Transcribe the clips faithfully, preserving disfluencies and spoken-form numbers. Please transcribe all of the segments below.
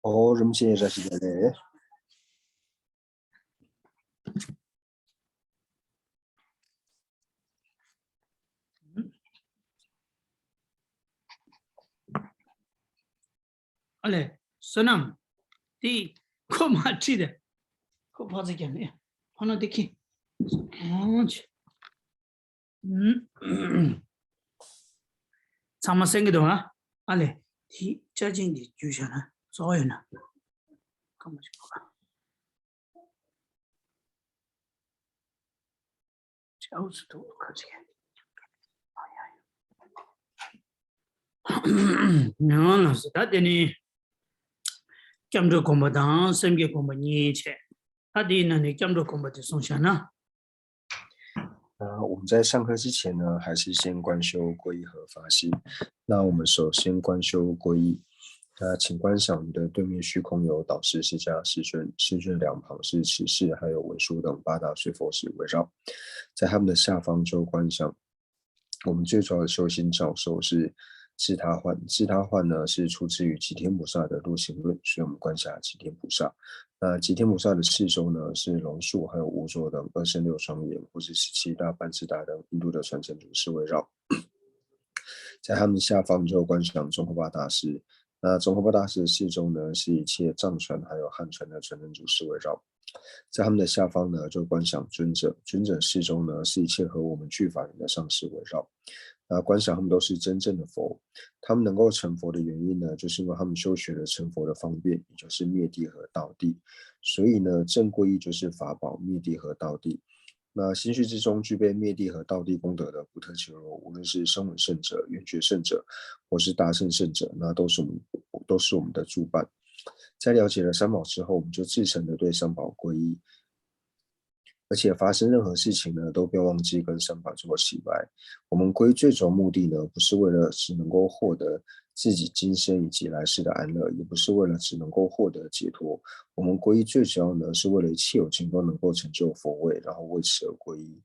ཨོ། རིན་པོ་ཆེ་བཀྲ་ཤིས་བདེ་ལེགས། ཨ་ལས། བསོད་ནམས། དེ་ཁོ་མ་ཁྲིད་དེ། ཁོ་ཕ་ཚ་རྒྱབ་ནས་ཕ་ན་དེ་ཁྱི། ཨང་ཆི། ཚང་མ་གསན་གྱི་འདུག་ཨ། ཨ་ལས། དེ་ཅ་ཆིང་དེ་བརྒྱུད་བཞག་ན་བཟོ་བ་ཡོད་ན། ཁ་མ་ཅིག་གོ་ག་ཅའོ་ཚུ་ཐུག་ཁ་ཅིག་ཡང་ལགས་སོ། ད་དེ་ནི་སྐྱབས་འགྲོ་སྒོམ་པ་དང་སེམས་བསྐྱེད་སྒོམ་པ་གཉིས་བྱས། ད་དེའི་ནང་ནས་སྐྱབས་འགྲོ་སྒོམ་པ་དེ་གསུངས་བཞག་ན། 呃，我们在上课之前呢，还是先观修皈依和发心。那我们首先观修皈依，那请观想我们的对面虚空有导师释迦世尊，世尊两旁是持世，还有文殊等八大水佛是围绕，在他们的下方就观想我们最主要的修行教授是自他换，自他换呢是出自于吉天菩萨的入行论，所以我们观想吉天菩萨。那吉天菩萨的四周呢是龙树还有无著等二圣六庄严，或是十七大班智达等印度的传承祖师围绕。在他们下方就观想宗喀巴大师。那宗喀巴大师的四周呢是一切藏传还有汉传的传承祖师围绕。在他们的下方呢，就观想尊者，尊者四周呢是一切和我们俱法缘的上师围绕。那观想他们都是真正的佛，他们能够成佛的原因呢，就是因为他们修学了成佛的方便，也就是灭谛和道谛。所以呢，正皈依就是法宝，灭谛和道谛。那心绪之中具备灭谛和道谛功德的古特伽罗，无论是声闻圣者、缘觉圣者，或是大乘圣者，那都是我们都是我们的助伴。在了解了三宝之后，我们就至诚的对三宝皈依，而且发生任何事情呢，都不要忘记跟三宝做洗白。我们皈依最主要目的呢，不是为了只能够获得自己今生以及来世的安乐，也不是为了只能够获得解脱。我们皈依最主要呢，是为了一切有情都能够成就佛位，然后为此而皈依。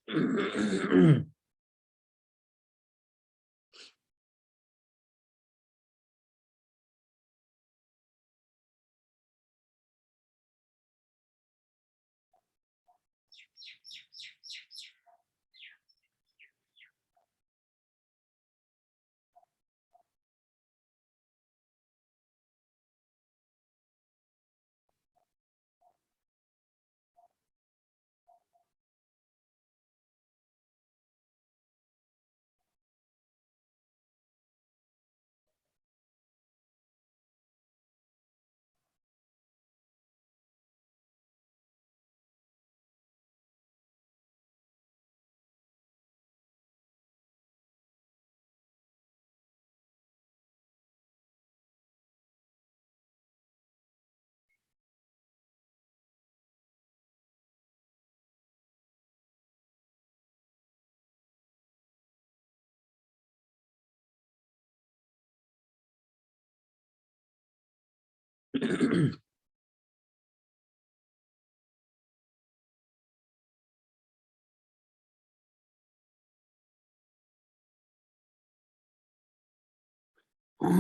ཨང་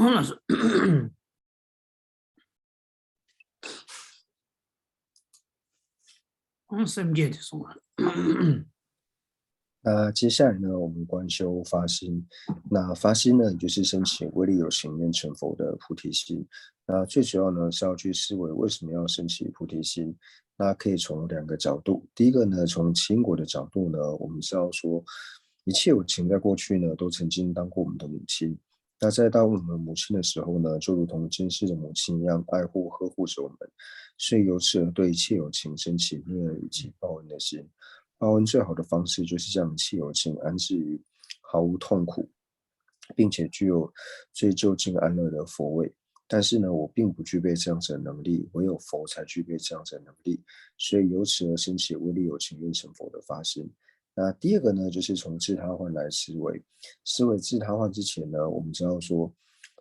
ལགས་སོ། ཨང་སེམས་བསྐྱེད་དེ་སོང་བ།那接下来呢，我们观修发心。那发心呢，就是升起威力有形愿成佛的菩提心。那最主要呢，是要去思维为什么要升起菩提心。那可以从两个角度。第一个呢，从因果的角度呢，我们知道说，一切有情在过去呢，都曾经当过我们的母亲。那在当我们母亲的时候呢，就如同今世的母亲一样爱护呵护着我们，所以由此而对一切有情升起念恩以及报恩的心。报恩最好的方式就是将一切有情安置于毫无痛苦，并且具有最究竟安乐的佛位。但是呢，我并不具备这样子的能力，唯有佛才具备这样子的能力。所以由此而升起威力有情愿成佛的发心。那第二个呢，就是从自他换来思维。思维自他换之前呢，我们知道说，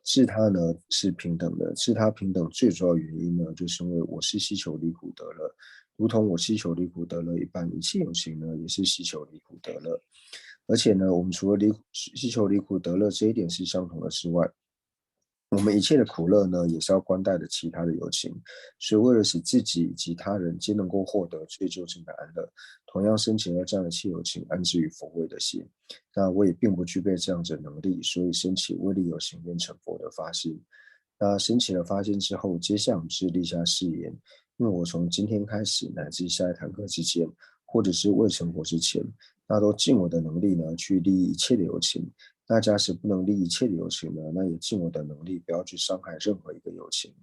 自他呢是平等的。自他平等最主要原因呢，就是因为我是希求离苦得乐，如同我希求离苦得乐一般，一切有情呢也是希求离苦得乐。而且呢，我们除了离希求离苦得乐这一点是相同的之外，我们一切的苦乐呢，也是要关待的其他的有情。所以为了使自己以及他人皆能够获得最究竟的安乐，同样升起了这样的一切有情安置于佛位的心。那我也并不具备这样子的能力，所以升起威力有行愿成佛的发心。那升起了发心之后，接下来我们是立下誓言，因为我从今天开始，乃至下一堂课之间，或者是未成佛之前，那都尽我的能力呢，去利益一切的有情。那假使不能利益一切的有情呢，那也尽我的能力，不要去伤害任何一个有情。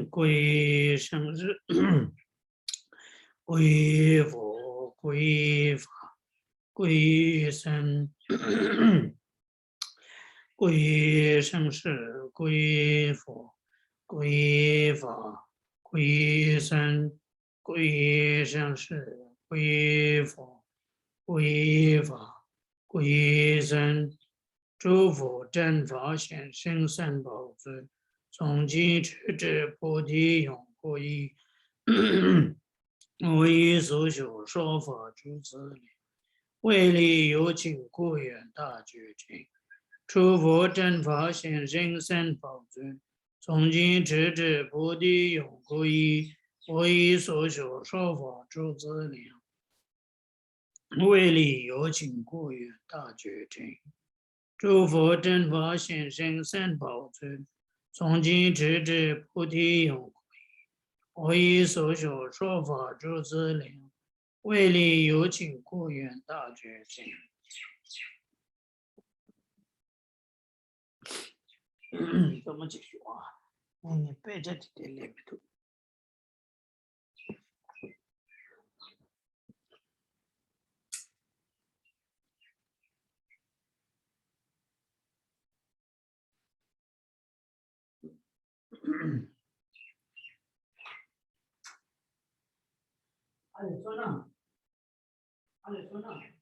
归生是归佛，归法，归僧，归生是归佛，归法，归僧。故一生死，故一佛，故一法，故一僧。诸佛正法显，心生宝尊，从今直至菩提永，故一，无一所学，说法诸资粮。为利有情，故愿大觉真。诸佛正法显，心生宝尊，从今直至菩提永，故一，无一所学，说法诸资粮。为利有情，故愿大觉真。诸佛正法显，心生宝尊，从今直至菩提永，故一，无一所学，说法诸资粮。为利有情，故愿大觉真。ཚང་མ་ཅིག་ཞུ་ཨ། ངས་ནི་དཔེ་ཆ་དེ་དེ་ལས་མི་ཐུབ། ཨ་ལས་སོ་ན། ཨ་ལས་སོ་ན།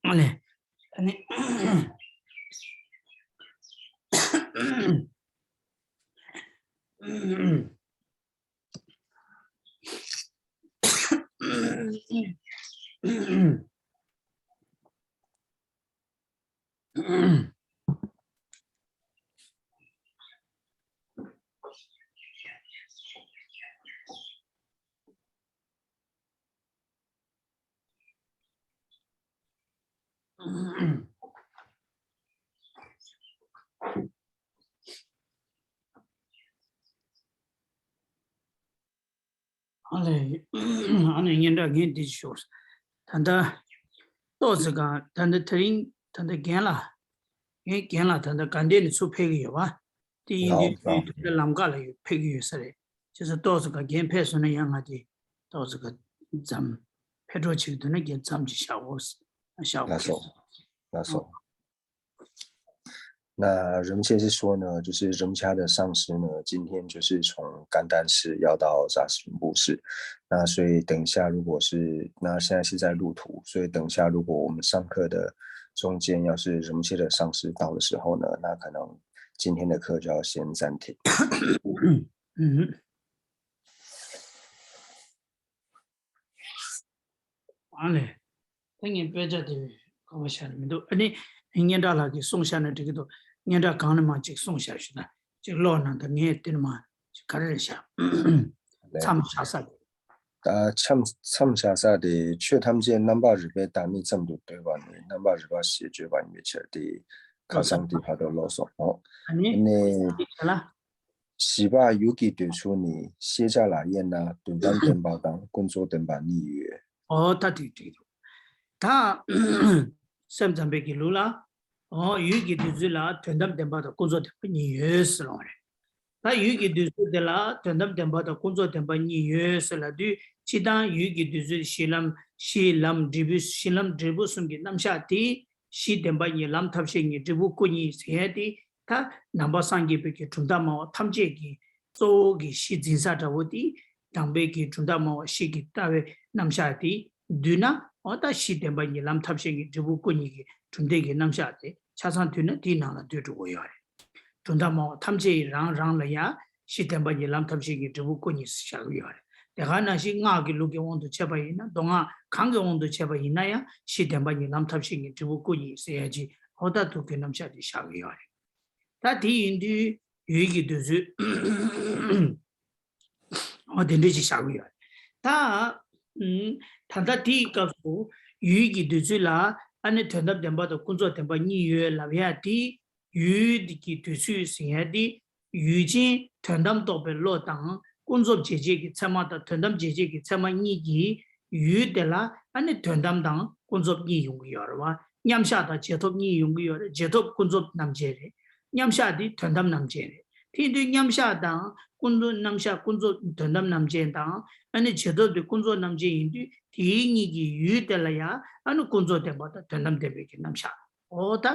ཨ་ལས། ཨ་ནི། ཨ་ལས། ཨ་ནི་སྙན་གྲགས་ངས་འདི་ཞུ། ད་ལྟ་ཏོག་ཙི་གང་ད་ལྟ་དེ་རིང་ད་ལྟ་རྒན་ལགས། ངས་རྒན་ལགས་ད་ལྟ་དགའ་ལྡན་ནས་ཚུར་ཕེབས་ཀྱི་ཡོད་པ། དེ་ཡིན་དུས་ལགས། དུས་ད་ལྟ་ལམ་ཁ་ལ་ཡོད་ཕེབས་ཀྱི་ཡོད་ས་རེད། བྱས་ཙང་ཏོག་ཙི་གང་རྒན་ཕེབས་སོང་ན་ཡང་ང་དེ་ཏོག་ཙི་གང་མཚམས་ཕེབས་འགྲོ་བྱེད་ཀྱི་འདུག་ན་རྒན་མཚམས་ཅིག་བཞག་འོ། བཞག་ལགས་སོ། ལགས་སོ། 那人们现在说呢，就是人家的上司呢，今天就是从甘丹寺要到扎什布寺，那所以等一下如果是，那现在是在路途，所以等一下如果我们上课的中间要是人们的上司到的时候呢，那可能今天的课就要先暂停。 ཨ་ལས། ད་ངས་དཔེ་ཆ་དེ་ག་བ་བཞག་ནས་མི་འདུག་ཨ་ནི་སྙན་གྲགས་ལགས་ཀྱིས་གསུངས་བཞག་ན་འགྲིག་གི་འདུག་སྙན་གྲགས་གང་ནས་མ་ཅིག་གསུངས་བཞག་ཞུ་ན་ཅིག་ཀློག་ན་ད་ངས་དེ་ནས་མ་ཅིག་ག་རེ་རེད་བཞག་མཚམས་བཞག་ས་དེ། ད་མཚམས་མཚམས་བཞག་ས་དེ་ཆོས་ཐམས་ཅད་རྣམ་པར་རིག་པའི་བདག་ཉིད་ཙམ་དུ་འདོད་པ་ནི་རྣམ་པར་རིག་པ་ཞེས་བརྗོད་པ་ཡིན་པའི་ཕྱིར་ཏེ། ཁ་སང་དེ་བར་དུ་ཀློག་སོང་ངོ་། ཨ་ནི། ཨ་ནི། ཅིག་ལ། བཞི་པ་ཡུལ་གྱི་འདོད་ཚུལ་ནི་ཤེས་བྱ་ལ་དབྱེ་ན་དོན་དམ་བདེན་པ་དང་ཀུན་རྫོབ་བདེན་པ་གཉིས་ཡོད། ཨོ་ད་དེ་འགྲིག་འདུག་ད་སེམས་ཙམ་པའི་གི་ལུགས་ལ། ཨོ་ཡུལ་གྱི་འདོད་ཚུལ་ལ་དོན་དམ་བདེན་པ་དང་ཀུན་རྫོབ་བདེན་པ་གཉིས་ཡོད་ཟེར་ལོང་རེད། ད་ཡུལ་གྱི་འདོད་ཚུལ་དེ་ལ་དོན་དམ་བདེན་པ་དང་ཀུན་རྫོབ་བདེན་པ་གཉིས་ཡོད་ཟེར་ལབ་དུས་སྤྱིར་བཏང་ཡུལ་གྱི་འདོད་ཚུལ་གཞི་ལམ་གཞི་ལམ་འབྲས་བུ་གཞི་ལམ་འབྲས་བུ་གསུམ་གྱི་རྣམ་གཞག་དེ། གཞི་བདེན་པ་གཉིས་ལམ་ཐབས་ཤེས་གཉིས་འབྲས་བུ་སྐུ་གཉིས་ཟེར་ཡས་དེ། ད་ནང་པ་སངས་རྒྱས་པའི་གི་གྲུབ་མཐའ་སྨྲ་བ་ཐམས་ཅད་ཀྱི་གཙོ་བོ་གི་གཞི་འཛིན་ས་འདྲ་བོ་དེ། དང་པོའི་གི་གྲུབ་མཐའ་སྨྲ་བ་བཞི་གི་ལྟ་བའི་རྣམ་གཞག་དེ་བསྡུས་ན། འོ་ད་གཞི་བདེན་པ་གཉིས་ལམ་ཐབས་ཤེས་གཉིས་འབྲས་བུ་སྐུ་གཉིས་ཀྱི་གྲུབ་མཐའི་གི་རྣམ་གཞག་དེ་ཆ་ཚང་བསྡུས་ན་དེའི་ནང་ལ་འདུས་འགྲོ་གི་ཡོད་རེད། གྲུབ་མཐའ་སྨྲ་བ་ཐམས་ཅད་ཀྱིས་རང་རང་ལ་ཡང་གཞི་བདེན་པ་གཉིས་ལམ་ཐབས་ཤེས་གཉིས་འབྲས་བུ་སྐུ་གཉིས་སུ་བཞག་གི་ཡོད་རེད། དེ་ག་ནང་བཞིན་སྔགས་ཀྱི་ལུགས་ཀྱི་དབང་དུ་བྱས་པ་ཡིན་ན། མདོ་སྔགས་གང་གི་དབང་དུ་བྱས་པ་ཡིན་ན་ཡང་གཞི་བདེན་པ་ཉིད་ལམ་ཐབས་ཤེས་ཉིད་འབྲས་བུ་སྐུ་ཉིད་ཟེར་ཡ་ཅིག་ཨོ་ད་ཐུགས་ཀྱི་རྣམ་གཞག་དེ་བཞག་གི་ཡོད་རེད། ད་དེ་ཡིན་དུས་ཡུལ་གྱི་འདོད་ཚུལ། འོ་དེ་འདྲ་ཅིག་བཞག་གི་ཡོད་རེད། ད་ཨུམ། ད་ལྟ་དེའི་སྐབས་སུ་ཡུལ་གྱི་འདོད་ཚུལ་ལ་ཨ་ནི་དོན་དམ་བདེན་པ་དང་ཀུན་རྫོབ་བདེན་པ་གཉིས་ཡོད་ལབ་ཡ་དེ། ཡུལ་གྱི་འདོད་ཚུལ་ཟེར་ཡ་དེ། ཡུལ་ཅན་དོན་དམ་རྟོགས་པའི་བློ་དང་ཀུན་རྫོབ་འཇལ་བྱེད་ཀྱི་ཚད་མ་དང་དོན་དམ་འཇལ་བྱེད་ཀྱི་ཚད་མ་གཉིས་ཀྱི་ཡུལ་དེ་ལ་ཨ་ནི་དོན་དམ་དང་ཀུན་རྫོབ་གཉིས་ཡོང་གི་ཡོད་རེད་བ། མཉམ་གཞག་དང་རྗེས་ཐོབ་གཉིས་ཡོང་གི་ཡོད་རེད། རྗེས་ཐོབ་ཀུན་རྫོབ་རྣམ་འབྱེད་རེད། མཉམ་གཞག་དེ་དོན་དམ་རྣམ་འབྱེད་རེད། དེ་དུས་མཉམ་གཞག་དང་ཀུན་རྫོབ། མཉམ་གཞག་ཀུན་རྫོབ་དོན་དམ་རྣམ་འབྱེད་དང་། ཨ་ནི་རྗེས་ཐོབ་དེ་ཀུན་རྫོབ་རྣམ་འབྱེད་ཡིན་དུས་དེའི་གཉིས་ཀྱི་ཡུལ་དེ་ལ་ཡང་ཨ་ནི་ཀུན་རྫོབ་བདེན་པ་དང་དོན་དམ་བདེན་པའི་གི་རྣམ་གཞག་འོ་ད་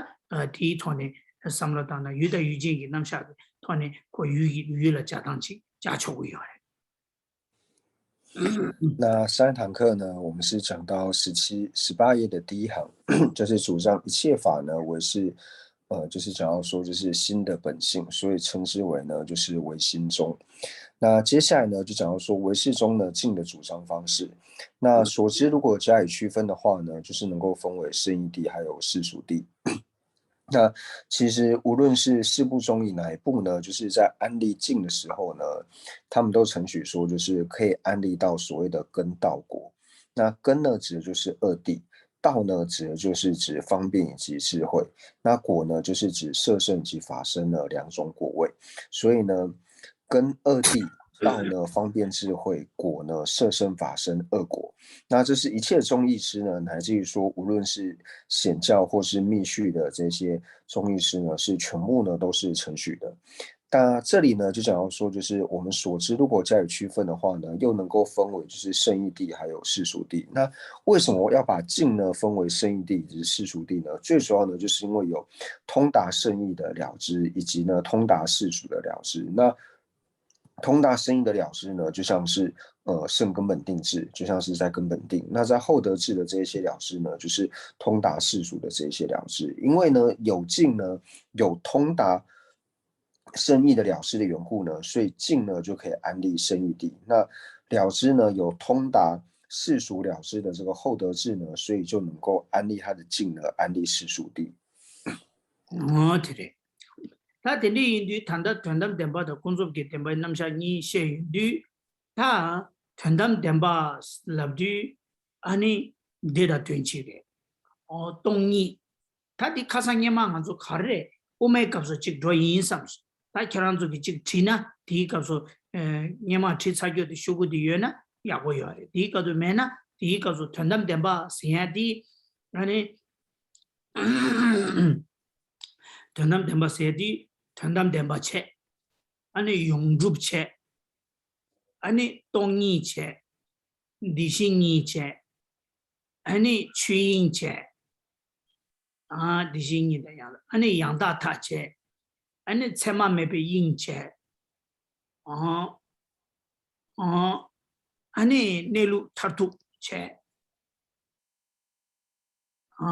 དེའི་ཐོག་ནས་བསམ་བློ་བཏང་ན་ཡུལ་དང་ཡུལ་ཅན་གྱི་རྣམ་གཞག་གི་ཐོག་ནས་ཁོ་ཡུལ་གྱི་ཡུལ་ལ་སྦྱར་སྟངས་ཅིག་སྦྱར་ཆོག་གི་ཡོད་རེད། 那上一堂课呢，我们是讲到十七、十八页的第一行，就是主张一切法呢为是，呃，就是讲到说就是心的本性，所以称之为呢就是唯心宗。那接下来呢，就讲到说唯识中呢境的主张方式。那所知如果加以区分的话呢，就是能够分为圣义谛还有世俗谛。那其实无论是四部中以哪一部呢，就是在安立境的时候呢，他们都承许说，就是可以安立到所谓的根道果。那根呢，指的就是二谛；道呢，指的就是指方便以及智慧；那果呢，就是指色身以及法身的两种果位。所以呢，根二谛，道呢方便智慧，果呢色身法身二果。那这是一切中义师呢，乃至于说无论是显教或是密续的这些中义师呢，是全部呢都是承许的。那这里呢，就讲到说，就是我们所知，如果加以区分的话呢，又能够分为就是圣义谛还有世俗谛。那为什么要把境呢分为圣义谛以及世俗谛呢？最主要呢，就是因为有通达圣义的了知，以及呢通达世俗的了知。那通达圣义的了知呢，就像是呃圣根本定智，就像是在根本定。那在后得智的这一些了知呢，就是通达世俗的这一些了知。因为呢有境呢有通达圣义的了知的缘故呢，所以境呢就可以安立圣义谛。那了知呢有通达世俗了知的这个后得智呢，所以就能够安立他的境呢，安立世俗谛。 ཨོ་དེ་རེད། ད་དེ་འདྲ་ཡིན་དུས་ད་ལྟ་དོན་དམ་བདེན་པ་དང་ཀུན་རྫོབ་ཀྱི་བདེན་པའི་རྣམ་གཞག་གཉིས་བཤད་ཡོང་དུས། ད་དོན་དམ་བདེན་པ་ལབ་དུས་ཨ་ནི་འདི་དང་དོན་གཅིག་རེད། ཨོ་སྟོང་ཉིད། ད་འདི་ཁ་སང་སྔོན་མ་ང་ཚོ་ག་རེ་རེད། དབུ་མའི་སྐབས་སུ་གཅིག་འགྲོ་ཡིན་བསམ་སོང་། ད་ཁྱེད་རང་ཚོ་གིས་གཅིག་བྲིས་ན་དེའི་སྐབས་སུ་ཨ་སྔོན་མ་བྲིས་ཚར་རྒྱུ་དེ་ཤོག་གུ་དེ་ཡོད་ན་ཡག་པོ་ཡོད་རེད། དེའི་སྐབས་སུ་མེད་ན་དེའི་སྐབས་སུ་དོན་དམ་བདེན་པ་ཟེར་ཡ་དེ་ཨ་ནི། དོན་དམ་བདེན་པ་ཟེར་དུས་དོན་དམ་བདེན་པ་བྱས། ཨ་ནི་ཡོངས་གྲུབ་བྱས། ཨ་ནི་སྟོང་ཉིད་བྱས། དེ་བཞིན་ཉིད་བྱས། ཨ་ནི་ཆོས་དབྱིངས་བྱས། ཨ་དེ་བཞིན་ཉིད་དང་ཡང་ཨ་ནི་ཡང་དག་མཐའ་བྱས། ཨ་ནི་མཚན་མ་མེད་པའི་དབྱིངས་བྱས། ཨ་ཨ་ཨ་ནི་གནས་ལུགས་མཐར་ཐུག་བྱས། ཨ་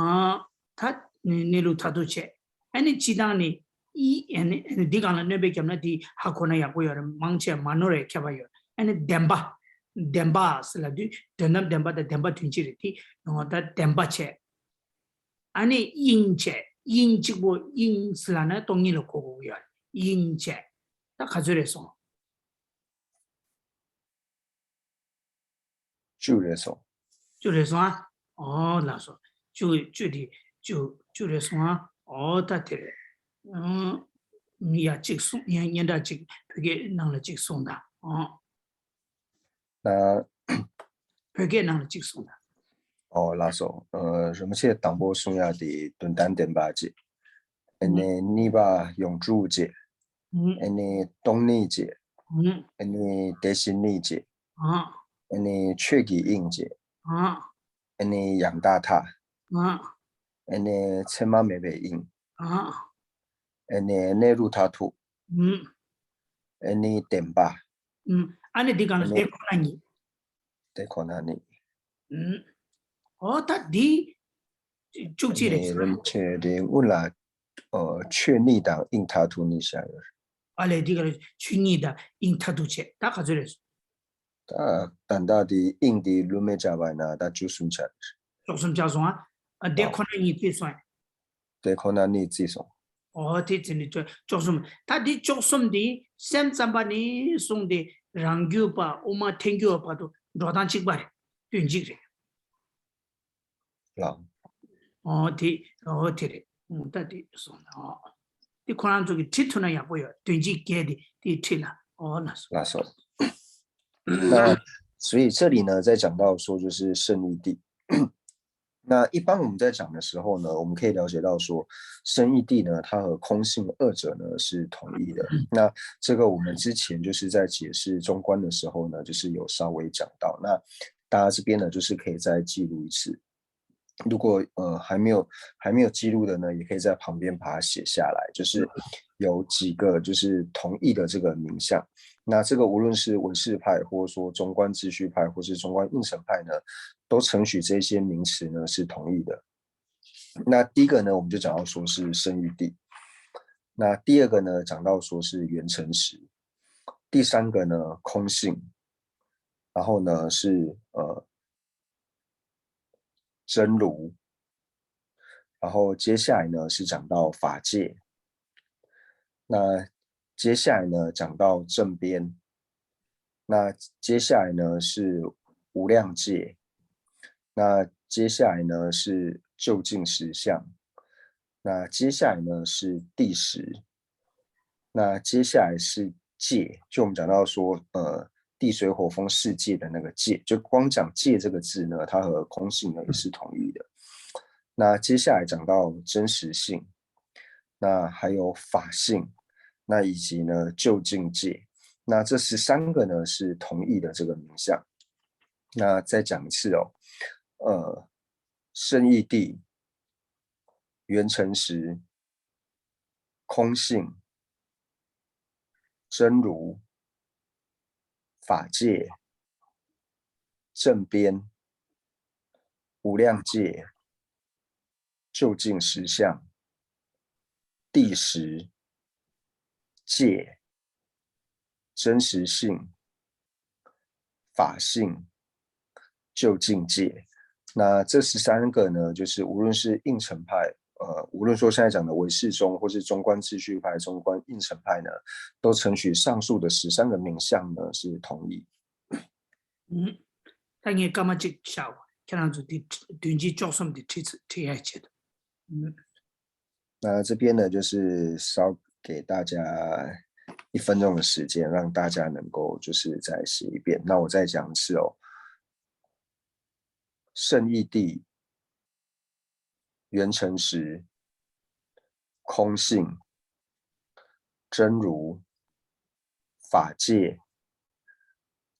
ད་གནས་ལུགས་མཐར་ཐུག་བྱས། ཨ་ནི་སྤྱི་བཏང་ནི་ཨི་ཨ་ནི་ཨ་ནི་འདི་སྒང་ལ་སྣོན་པ་བརྒྱབ་ན་དེ་ཧ་གོ་ན་ཡག་པོ་ཡོད་རེད། མང་ཆེ་མ་ནོར་བའི་ཁྱད་པར་ཡོད། ཨ་ནི་བདེན་པ། བདེན་པ་ཟེར་ལབ་དུས་དོན་དམ་བདེན་པ་དང་བདེན་པ་དོན་གཅིག་རེད་དེ། ཡོང་བ་ད་བདེན་པ་བྱས། ཨ་ནི་དབྱིངས་བྱས། དབྱིངས་གཅིག་པོ་དབྱིངས་ཟེར་ལབ་ན་སྟོང་ཉིད་ལ་གོ་དགོས་ཀྱི་ཡོད་རེད། དབྱིངས་བྱས། ད་ག་ཚོད་རེད་སོང་། བཅུ་རེད་སོང་། བཅུ་རེད་སོང་ཨ། ཨོ་ལགས་སོ། བཅུ་བཅུ་དེ་བཅུ་བཅུ་རེད་སོང་ཨ། ཨོ་ད་དེ་རེད། ཨང་། ཡ་གཅིག་གསུངས། ཡ་སྙན་གྲགས་གཅིག་བོད་སྐད་ནང་ལ་གཅིག་གསུངས་དང་། ཨོ། ད་བོད་སྐད་ནང་ལ་གཅིག་གསུངས་དང་། ཨོ་ལགས་སོ། ཨ་རིན་པོ་ཆེ་དང་པོ་གསུང་ཡ་དེ་དོན་དམ་བདེན་པ་བྱས། ཨ་ནི་གཉིས་པ་ཡོངས་གྲུབ་བྱས། ཨ་ནི་སྟོང་ཉིད་བྱས། ཨ་ནི་དེ་བཞིན་ཉིད་བྱས། ཨ་ནི་ཆོས་ཀྱི་དབྱིངས་བྱས། ཨ་ནི་ཡང་དག་མཐའ། ཨ་ནི་མཚན་མ་མེད་པའི་དབྱིངས། ཨ་ནི་གནས་ལུགས་མཐར་ཐུག། ཨ་ནི་བདེན་པ། ཨ་ནི་འདི་གང་ལ་དེ་ཁོ་ན་ཉིད། དེ་ཁོ་ན་ཉིད། ཨོ་ད་འདི་བཅུ་གཅིག་རེད། རིན་ཆེན་རིན་དབུ་ལ་ཨོ་ཆོས་ཉིད་དང་དབྱིངས་མཐར་ཐུག་གཉིས་བཞག་ཡོད། ཨ་ལས་འདི་ག་རེ་ཆོས་ཉིད་དང་དབྱིངས་མཐར་ཐུག་བྱས་ད་ག་ཚོད་རེད། ད་ད་ལྟ་དེ་དབྱིངས་དེ་ལུས་མེད་བྱ་བ་ཡིན་ན་ད་བཅུ་གསུམ་ཆ་རེད། བཅུ་གསུམ་ཆ་སོང་ཨ། ཨ་དེ་ཨ། ཁོ་ན་ཉིད་བརྩིས་སོང་ཨ། དེ་ཁོ་ན་ཉིད་བརྩིས་སོང་། ཨོ་དེ་བརྩིས་ནས་བཅུ་བཅུ་གསུམ། ད་དེ་བཅུ་གསུམ་དེ་སེམས་ཙམ་པ་ནས་བཟུང་སྟེ་རང་རྒྱུད་པ་དབུ་མ་ཐལ་འགྱུར་བ་བར་དུ་འགྲོ་སྟངས་གཅིག་པ་རེད། དོན་གཅིག་རེད། ལགས། ཨོ་དེ་ཨོ་དེ་རེད། ཨོ་ད་དེ་སོང་ན་ཨོ། དེ་ཁོ་རང་ཚོ་གི་ཁྲིད་ཐུབ་ན་ཡག་པོ་ཡོད། དོན་གཅིག་བརྒྱད་དེ་དེ་ཁྲིད་ལ་ཨོ་ལ་སོང་། ལགས་སོ།那所以这里呢，在讲到说就是圣义谛。那一般我们在讲的时候呢，我们可以了解到说，圣义谛呢，它和空性二者呢是统一的。那这个我们之前就是在解释中观的时候呢，就是有稍微讲到。那大家这边呢，就是可以再记录一次。如果呃还没有还没有记录的呢，也可以在旁边把它写下来，就是有几个就是同义的这个名相。那这个无论是唯识派，或者说中观秩序派，或是中观应成派呢，都承许这些名词呢是同义的。那第一个呢，我们就讲到说是圣义谛。那第二个呢，讲到说是缘成实。第三个呢，空性。然后呢是呃真如。然后接下来呢是讲到法界。那接下来呢讲到正边。那接下来呢是无量界。那接下来呢是究竟实相。那接下来呢是谛实。那接下来是界，就我们讲到说，呃，地水火风四界的那个界，就光讲界这个字呢，它和空性呢也是同义的。那接下来讲到真实性，那还有法性，那以及呢究竟界，那这十三个呢是同义的这个名相。那再讲一次哦，呃，圣义谛、缘成实、空性、真如、法界、正边、无量界、究竟实相、谛实、界、真实性、法性、究竟界。那这十三个呢，就是无论是应成派，呃，无论说现在讲的唯识宗，或是中观秩序派、中观应成派呢，都承许上述的十三个名相呢是同义。嗯，ད་ངས་སྐར་མ་གཅིག་བཞག་ཁྱེད་རང་ཚོ་དེ་དོན་གཅིག་བཅུ་གསུམ་དེ་ཁྲིད་ཁྲིད་ཡ་ཆེད་དུ། 那这边呢，就是稍给大家一分钟的时间，让大家能够就是再写一遍。那我再讲一次哦，圣义谛、缘成实、空性、真如、法界、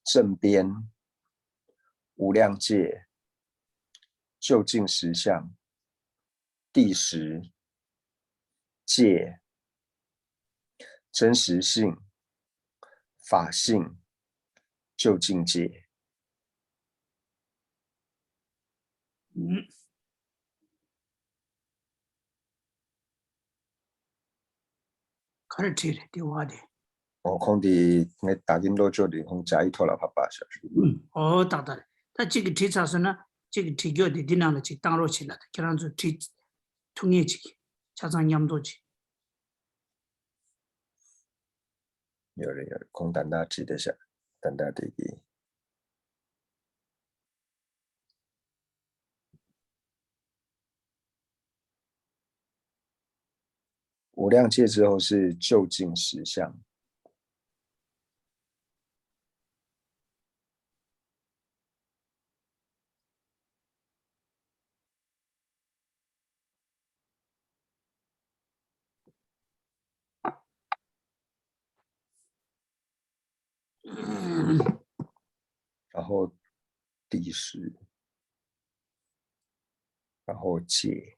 正边、无量界、究竟实相、谛实、界、真实性、法性、究竟界。嗯。ག་རེ་བྲིས་རེད་དེ་བ་དེ། ཨོ་ཁོང་དེ་ངས་ད་གིན་ལོ་ཅོ་དེ་ཁོང་ཇ་ཡི་ཐོག་ལ་ཕབ་པ་ཤག་ཨོ་ཏག་ཏག་རེད། ད་གཅིག་གིས་བྲིས་ཚར་སོང་ན་གཅིག་གིས་བྲིས་རྒྱུ་དེ་འདི་ནང་ལ་གཅིག་བཏང་རོགས་བྱེད་ལ། ད་ཁྱེད་རང་ཚོ་བྲིས་ཐུབ་ངེས་ཅིག་ཆ་ཚང་མཉམ་དུ་ཅིག་ཡོད་རེད་ཡོད་རེད། ཁོང་ད་ལྟ་བྲིས་བསྡད་ཤག་ད་ལྟ་དེ་གི། ཨོ། 无量界之后是究竟实相。 然后第十，然后解，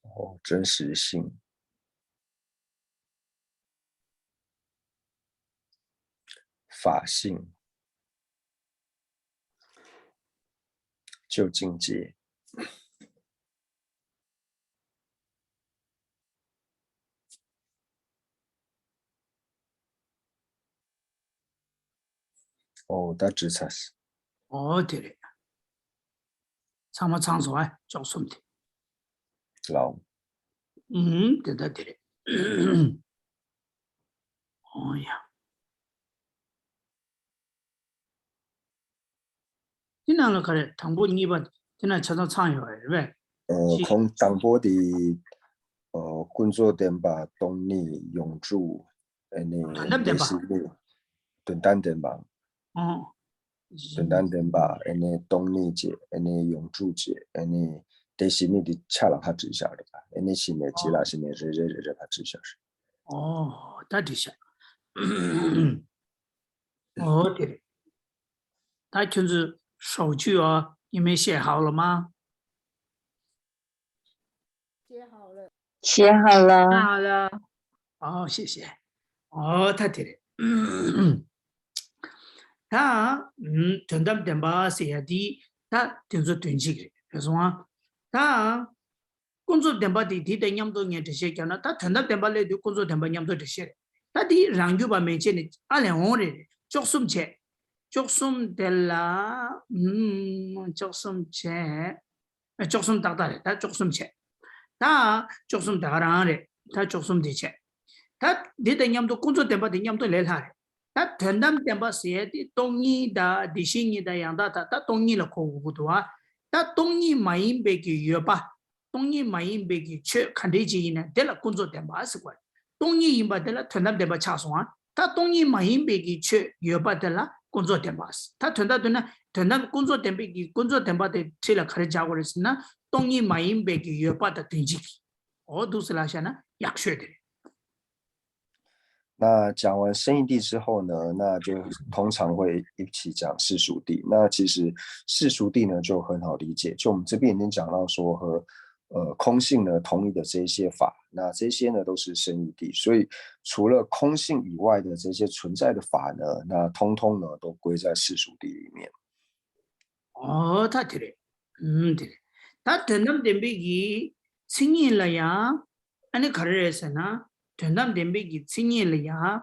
然后真实性，法性，究竟解。ཨོ་ད་འགྲིག་ཚར། ཨོ་དེ་རེད། ཚང་མ་ཚང་སོང་ཨ་ཅོག་གསུམ་དེ། ལའོ། ཨུམ་དེ་ད་དེ་རེད། ཨོ་ཡ། དེ་ནང་ལ་ག་རེ་དང་པོ་གཉིས་པ་དེ་ན་ཆ་ཚང་ཚང་ཡོད་རེད་པས། ཨོ་ཁོང་དང་པོ་དེ་ཨོ་ཀུན་རྫོབ་བདེན་པ་སྟོང་ཉིད་ཡོངས་གྲུབ་ཨ་ནི་དོན་དམ་བདེན་པ། དོན་དམ་བདེན་པ། ཨོ། དོན་དམ་བདེན་པ་ཨ་ནི་སྟོང་ཉིད་ཅེས་ཨ་ནི་ཡོངས་གྲུབ་ཅེས་ཨ་ནི་དེ་བཞི་ནི་དེ་ཆ་ལ་ཕར་བྲིས་བཞག་རེད་པ། ཨ་ནི་བཞི་ནས་རྗེས་ལ་བཞི་ནས་རེ་རེ་རེ་རེ་ཕར་བྲིས་བཞག་རེད། ཨོ་ད་བྲིས་བཞག་ཨོ་དེ་རེད། ད་ཁྱོད་ཚོས་ཧྲའོ་ཅུའོ་ཉི་མའི་ཤེས་ཧའོ་ལ་མ། ཤེས་ཧའོ་ལ། ཤེས་ཧའོ་ལ། ཨོ་ཤེས་ཤེས། ཨོ་ད་དེ་རེད། ད་དོན་དམ་བདེན་པ་ཟེར་ཡ་དེ་ད་དེ་ཚོ་དོན་གཅིག་རེད་རེད་སོང་ཨ། ད་ཀུན་རྫོབ་བདེན་པ་དེ་དེ་དང་མཉམ་དུ་ངས་འགྲེལ་བཤད་བརྒྱབ་ན་ད་དོན་དམ་བདེན་པ་སླེབས་དུས་ཀུན་རྫོབ་བདེན་པ་མཉམ་དུ་འགྲེལ་བཤད་རེད། ད་དེ་རང་རྒྱུད་པ་མན་ཆད་ནས་ཨ་ལས་འོང་རེད། བཅུ་གསུམ་བྱས། བཅུ་གསུམ་དེ་ལ་ཨུམ་བཅུ་གསུམ་བྱས། བཅུ་གསུམ་ཏག་ཏག་རེད། ད་བཅུ་གསུམ་བྱས། ད་བཅུ་གསུམ་ད་ག་རང་རེད། ད་བཅུ་གསུམ་དེ་བྱས། ད་འདི་དང་མཉམ་དུ་ཀུན་རྫོབ་བདེན་པ་དེ་མཉམ་དུ་ལས་སླ་རེད། ད་དོན་དམ་བདེན་པ་ཟེར་ཡ་དེ་སྟོང་ཉིད་དང་དེ་བཞིན་ཉིད་དང་ཡང་དག་མཐའ་ད་སྟོང་ཉིད་ལ་གོ་དགོས་ཀྱི་འདུག་བ། ད་སྟོང་ཉིད་མ་ཡིན་པའི་གི་ཡོད་པ། སྟོང་ཉིད་མ་ཡིན་པའི་གི་ཆོས་ག་འདྲས་ཅིག་ཡིན་ན་དེ་ལ་ཀུན་རྫོབ་བདེན་པ་ཟེར་བ་རེད། སྟོང་ཉིད་ཡིན་པ་དེ་ལ་དོན་དམ་བདེན་པ་ཆགས་སོང་ང་། ད་སྟོང་ཉིད་མ་ཡིན་པའི་གི་ཆོས་ཡོད་པ་དེ་ལ་ཀུན་རྫོབ་བདེན་པ་ཟེར། ད་དོན་དག་བསྡུ་ན་དོན་དམ་ཀུན་རྫོབ་བདེན་པའི་གི་ཀུན་རྫོབ་བདེན་པ་དེ་ཁྲིད་ལ་ག་རེ་སྦྱར་དགོས་རེད་ཟེར་ན་སྟོང་ཉིད་མ་ཡིན་པའི་གི་ཡོད་པ་དང་དོན་གཅིག་གི། འོ་འདུག་སེ་ལབ་བཞག་ན་ཡག་ཤོས་དེ་རེད། 那讲完圣义地之后呢，那就通常会一起讲世俗地。那其实世俗地呢就很好理解，就我们这边已经讲到说和呃空性呢同意的这一些法，那这些呢都是圣义地。所以除了空性以外的这些存在的法呢，那通通呢都归在世俗地里面。 ཨོ་ད་དེ་རེད། ཨུམ་དེ་རེད། ད་དོན་དམ་བདེན་པའི་གི་མཚན་ཉིད་ལ་ཡང་ཨ་ནི་ག་རེ་རེད་ཟེར་ན། དོན་དམ་བདེན་པའི་གི་མཚན་ཉིད་ལ་ཡང་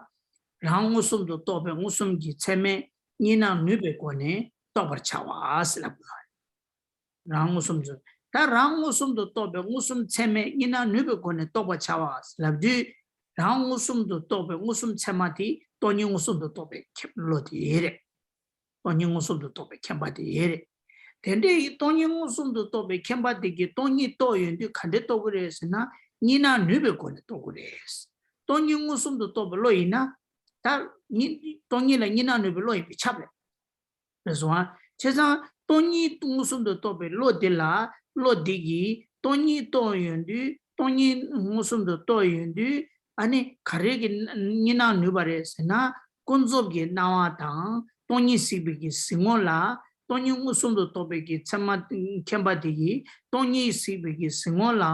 རང་མངོན་སུམ་དུ་རྟོགས་པའི་མངོན་སུམ་གྱི་ཚད་མས་གཉིས་སྣང་ནུས་པའི་སྒོ་ནས་རྟོགས་པར་བྱ་བ་ཟེར་ལབ་དགོས། རང་མངོན་སུམ་དུ། ད་རང་མངོན་སུམ་དུ་རྟོགས་པའི་མངོན་སུམ་ཚད་མས་གཉིས་སྣང་ནུས་པའི་སྒོ་ནས་རྟོགས་པར་བྱ་བ་ལབ་དུས། རང་མངོན་སུམ་དུ་རྟོགས་པའི་མངོན་སུམ་ཚད་མ་དེ་སྟོང་ཉིད་མངོན་སུམ་དུ་རྟོགས་པའི་ཁྱབ་བློ་དེ་རེད། སྟོང་ཉིད་མངོན་སུམ་དུ་རྟོགས་པའི་མཁྱེན་པ་དེ་རེད། དེ་འདྲའི་སྟོང་ཉིད་མངོན་སུམ་དུ་རྟོགས་པའི་མཁྱེན་པ་དེ་གིས་སྟོང་ཉིད་རྟོགས་ཡོང་དུས་ག་འདྲས་རྟོགས་ཀྱི་རེད་ཟེར་ན། གཉིས་སྣང་ནུས་པའི་སྒོ་ནས་རྟོགས་ཀྱི་རེད། སྟོང་ཉིད་མངོན་སུམ་དུ་རྟོགས་པའི་བློ་ཡིན་ན། ད་གཉིས་སྟོང་ཉིད་ལ་གཉིས་སྣང་ནུས་པའི་བློ་ཡིན་པས་ཁྱབ་རེད། རེད་སོང་ཨ། བྱས་ཙང་སྟོང་ཉིད་མངོན་སུམ་དུ་རྟོགས་པའི་བློ་འདི་ལ། བློ་འདི་གིས་སྟོང་ཉིད་རྟོགས་ཡོང་དུས། སྟོང་ཉིད་མངོན་སུམ་དུ་རྟོགས་ཡོང་དུས། ཨ་ནི་ག་རེ་གི་གཉིས་སྣང་ནུས་པ་རེད་ཟེར་ན། ཀུན་རྫོབ་ཀྱི་སྣང་བ་དང་སྟོང་ཉིད་གཟིགས་པའི་གི་གཟིགས་ངོ་ལ། སྟོང་ཉིད་མངོན་སུམ་དུ་རྟོགས་པའི་གི་ཚད་མ་མཁྱེན་པ་དེ་གིས་སྟོང་ཉིད་གཟིགས་པའི་གི་གཟིགས་ངོ་ལ།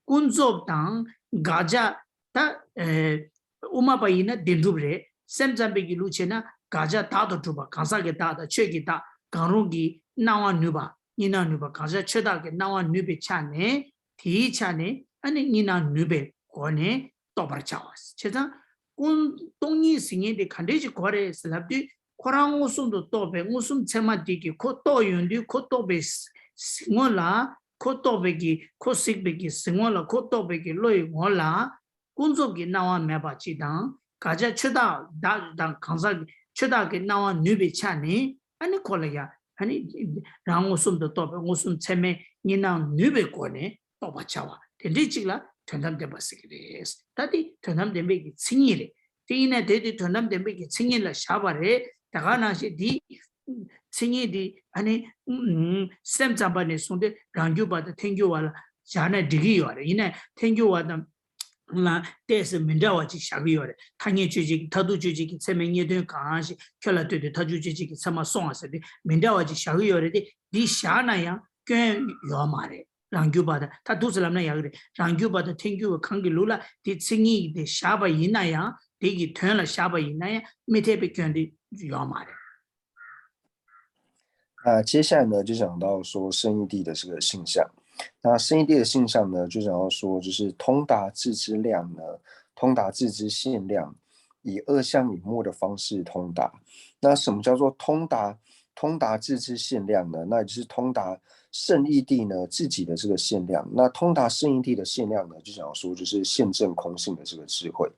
ཀུན་རྫོབ་དང་དགག་བྱ། ད་ཨེ། དབུ་མ་པ་ཡིན་ན་བདེན་གྲུབ་རེད། སེམས་ཙམ་པའི་གི་ལུགས་བྱས་ན་དགག་བྱ་བདག་ཏུ་གྲུབ་པ་གང་ཟག་གི་བདག་དང་ཆོས་ཀྱི་བདག་གང་རུང་གི་སྣང་བ་ནུས་པ། གཉིས་སྣང་ནུས་པ་གང་ཟག་ཆོས་བདག་གི་སྣང་བ་ནུས་པའི་ཆ་ནས། དེའི་ཆ་ནས་ཨ་ནི་གཉིས་སྣང་ནུས་པའི་སྒོ་ནས་རྟོགས་པར་བྱ་བ། བྱས་ཙང་ཀུན་སྟོང་ཉིད་གཟིགས་མཁན་དེ་ག་འདྲས་ཅིག་དགོས་རེད་ཟེར་ལབ་དུས། ཁོ་རང་མངོན་སུམ་དུ་རྟོགས་པའི་མངོན་སུམ་ཚད་མ་དེ་གིས་ཁོ་རྟོགས་ཡོང་དུས། ཁོ་རྟོགས་པའི་གཟིགས་ངོ་ལ། ཁོ་རྟོགས་པའི་གི་ཁོ་གཟིགས་པའི་གི་གཟིགས་ངོ་ལ། ཁོ་རྟོགས་པའི་གི་བློ་ཡི་ངོ་ལ། ཀུན་རྫོབ་ཀྱི་སྣང་བ་མེད་པ་གཅིག་དང་། དགག་བྱ་ཆོས་བདག་བདག་དང་གང་ཟག་གི་ཆོས་བདག་གི་སྣང་བ་ནུས་པའི་ཆ་ནས། ཨ་ནི་ཁོ་ལ་ཡང་ཨ་ནི་རང་མངོན་སུམ་དུ་རྟོགས་པའི་མངོན་སུམ་ཚད་མས་གཉིས་སྣང་ནུས་པའི་སྒོ་ནས་རྟོགས་པར་བྱ་བ་དེ་འདྲའི་གཅིག་ལ་དོན་དམ་བདེན་པ་ཟེར་གྱི་རེད། ད་དེ་དོན་དམ་བདེན་པའི་གི་མཚན་ཉིད་རེད། དེ་ཡིན་ན་དེ་དེ་དོན་དམ་བདེན་པའི་གི་མཚན་ཉིད་ལ་བཞག་པ་རེད། དེ་ག་ནང་བཞིན་དེ་མཚན་ཉིད་དེ་ཨ་ནི་སེམས་ཙམ་པ་ནས་བཟུང་སྟེ་རང་རྒྱུད་པ་དང་ཐལ་འགྱུར་བ་ལ་བཞག་ན་འགྲིག་གི་ཡོད་རེད། ཡིན་ན་ཐལ་འགྱུར་བ་དང་། ལ་ཏོག་ཙམ་མི་འདྲ་བ་ཅིག་བཞག་གི་ཡོད་རེད། ཐ་སྙད་དཔྱོད་བྱེད་ཀྱི་མཐར་ཐུག་དཔྱོད་བྱེད་ཀྱི་ཚད་མའི་རྙེད་དོན་གང་ཞིག་ཁྱོད་ལ་ལྟོས་ཏེ་མཐར་ཐུག་དཔྱོད་བྱེད་ཀྱི་ཚད་མ་སོང་བ་ཟེར་ཏེ་མི་འདྲ་བ་ཅིག་བཞག་གི་ཡོད་རེད་དེ། འདི་བཞག་ན་ཡང་སྐྱོན་ཡོད་མ་རེད། རང་རྒྱུད་པ་དང་། ད་འདུག་སེ་ལབ་ན་ཡག་གི་རེད། རང་རྒྱུད་པ་དང་ཐལ་འགྱུར་བ་གང་གི་ལུགས་ལ་འདི་མཚན་ཉིད་དེ་བཞག་པ་ཡིན་ན་ཡང་། དེ་གི་དོན་ལ་བཞག་པ་ཡིན་ན་ཡང་མི་འཐད་པའི་སྐྱོན་དེ་ཡོད་མ་རེད། 那接下来呢，就讲到说圣义地的这个性相。那圣义地的性相呢，就讲到说，就是通达自知量呢，通达自知限量。以二相隐没的方式通达。那什么叫做通达？通达自制限量呢？那就是通达圣义地呢自己的这个限量。那通达圣义地的限量呢，就想要说就是现证空性的这个智慧。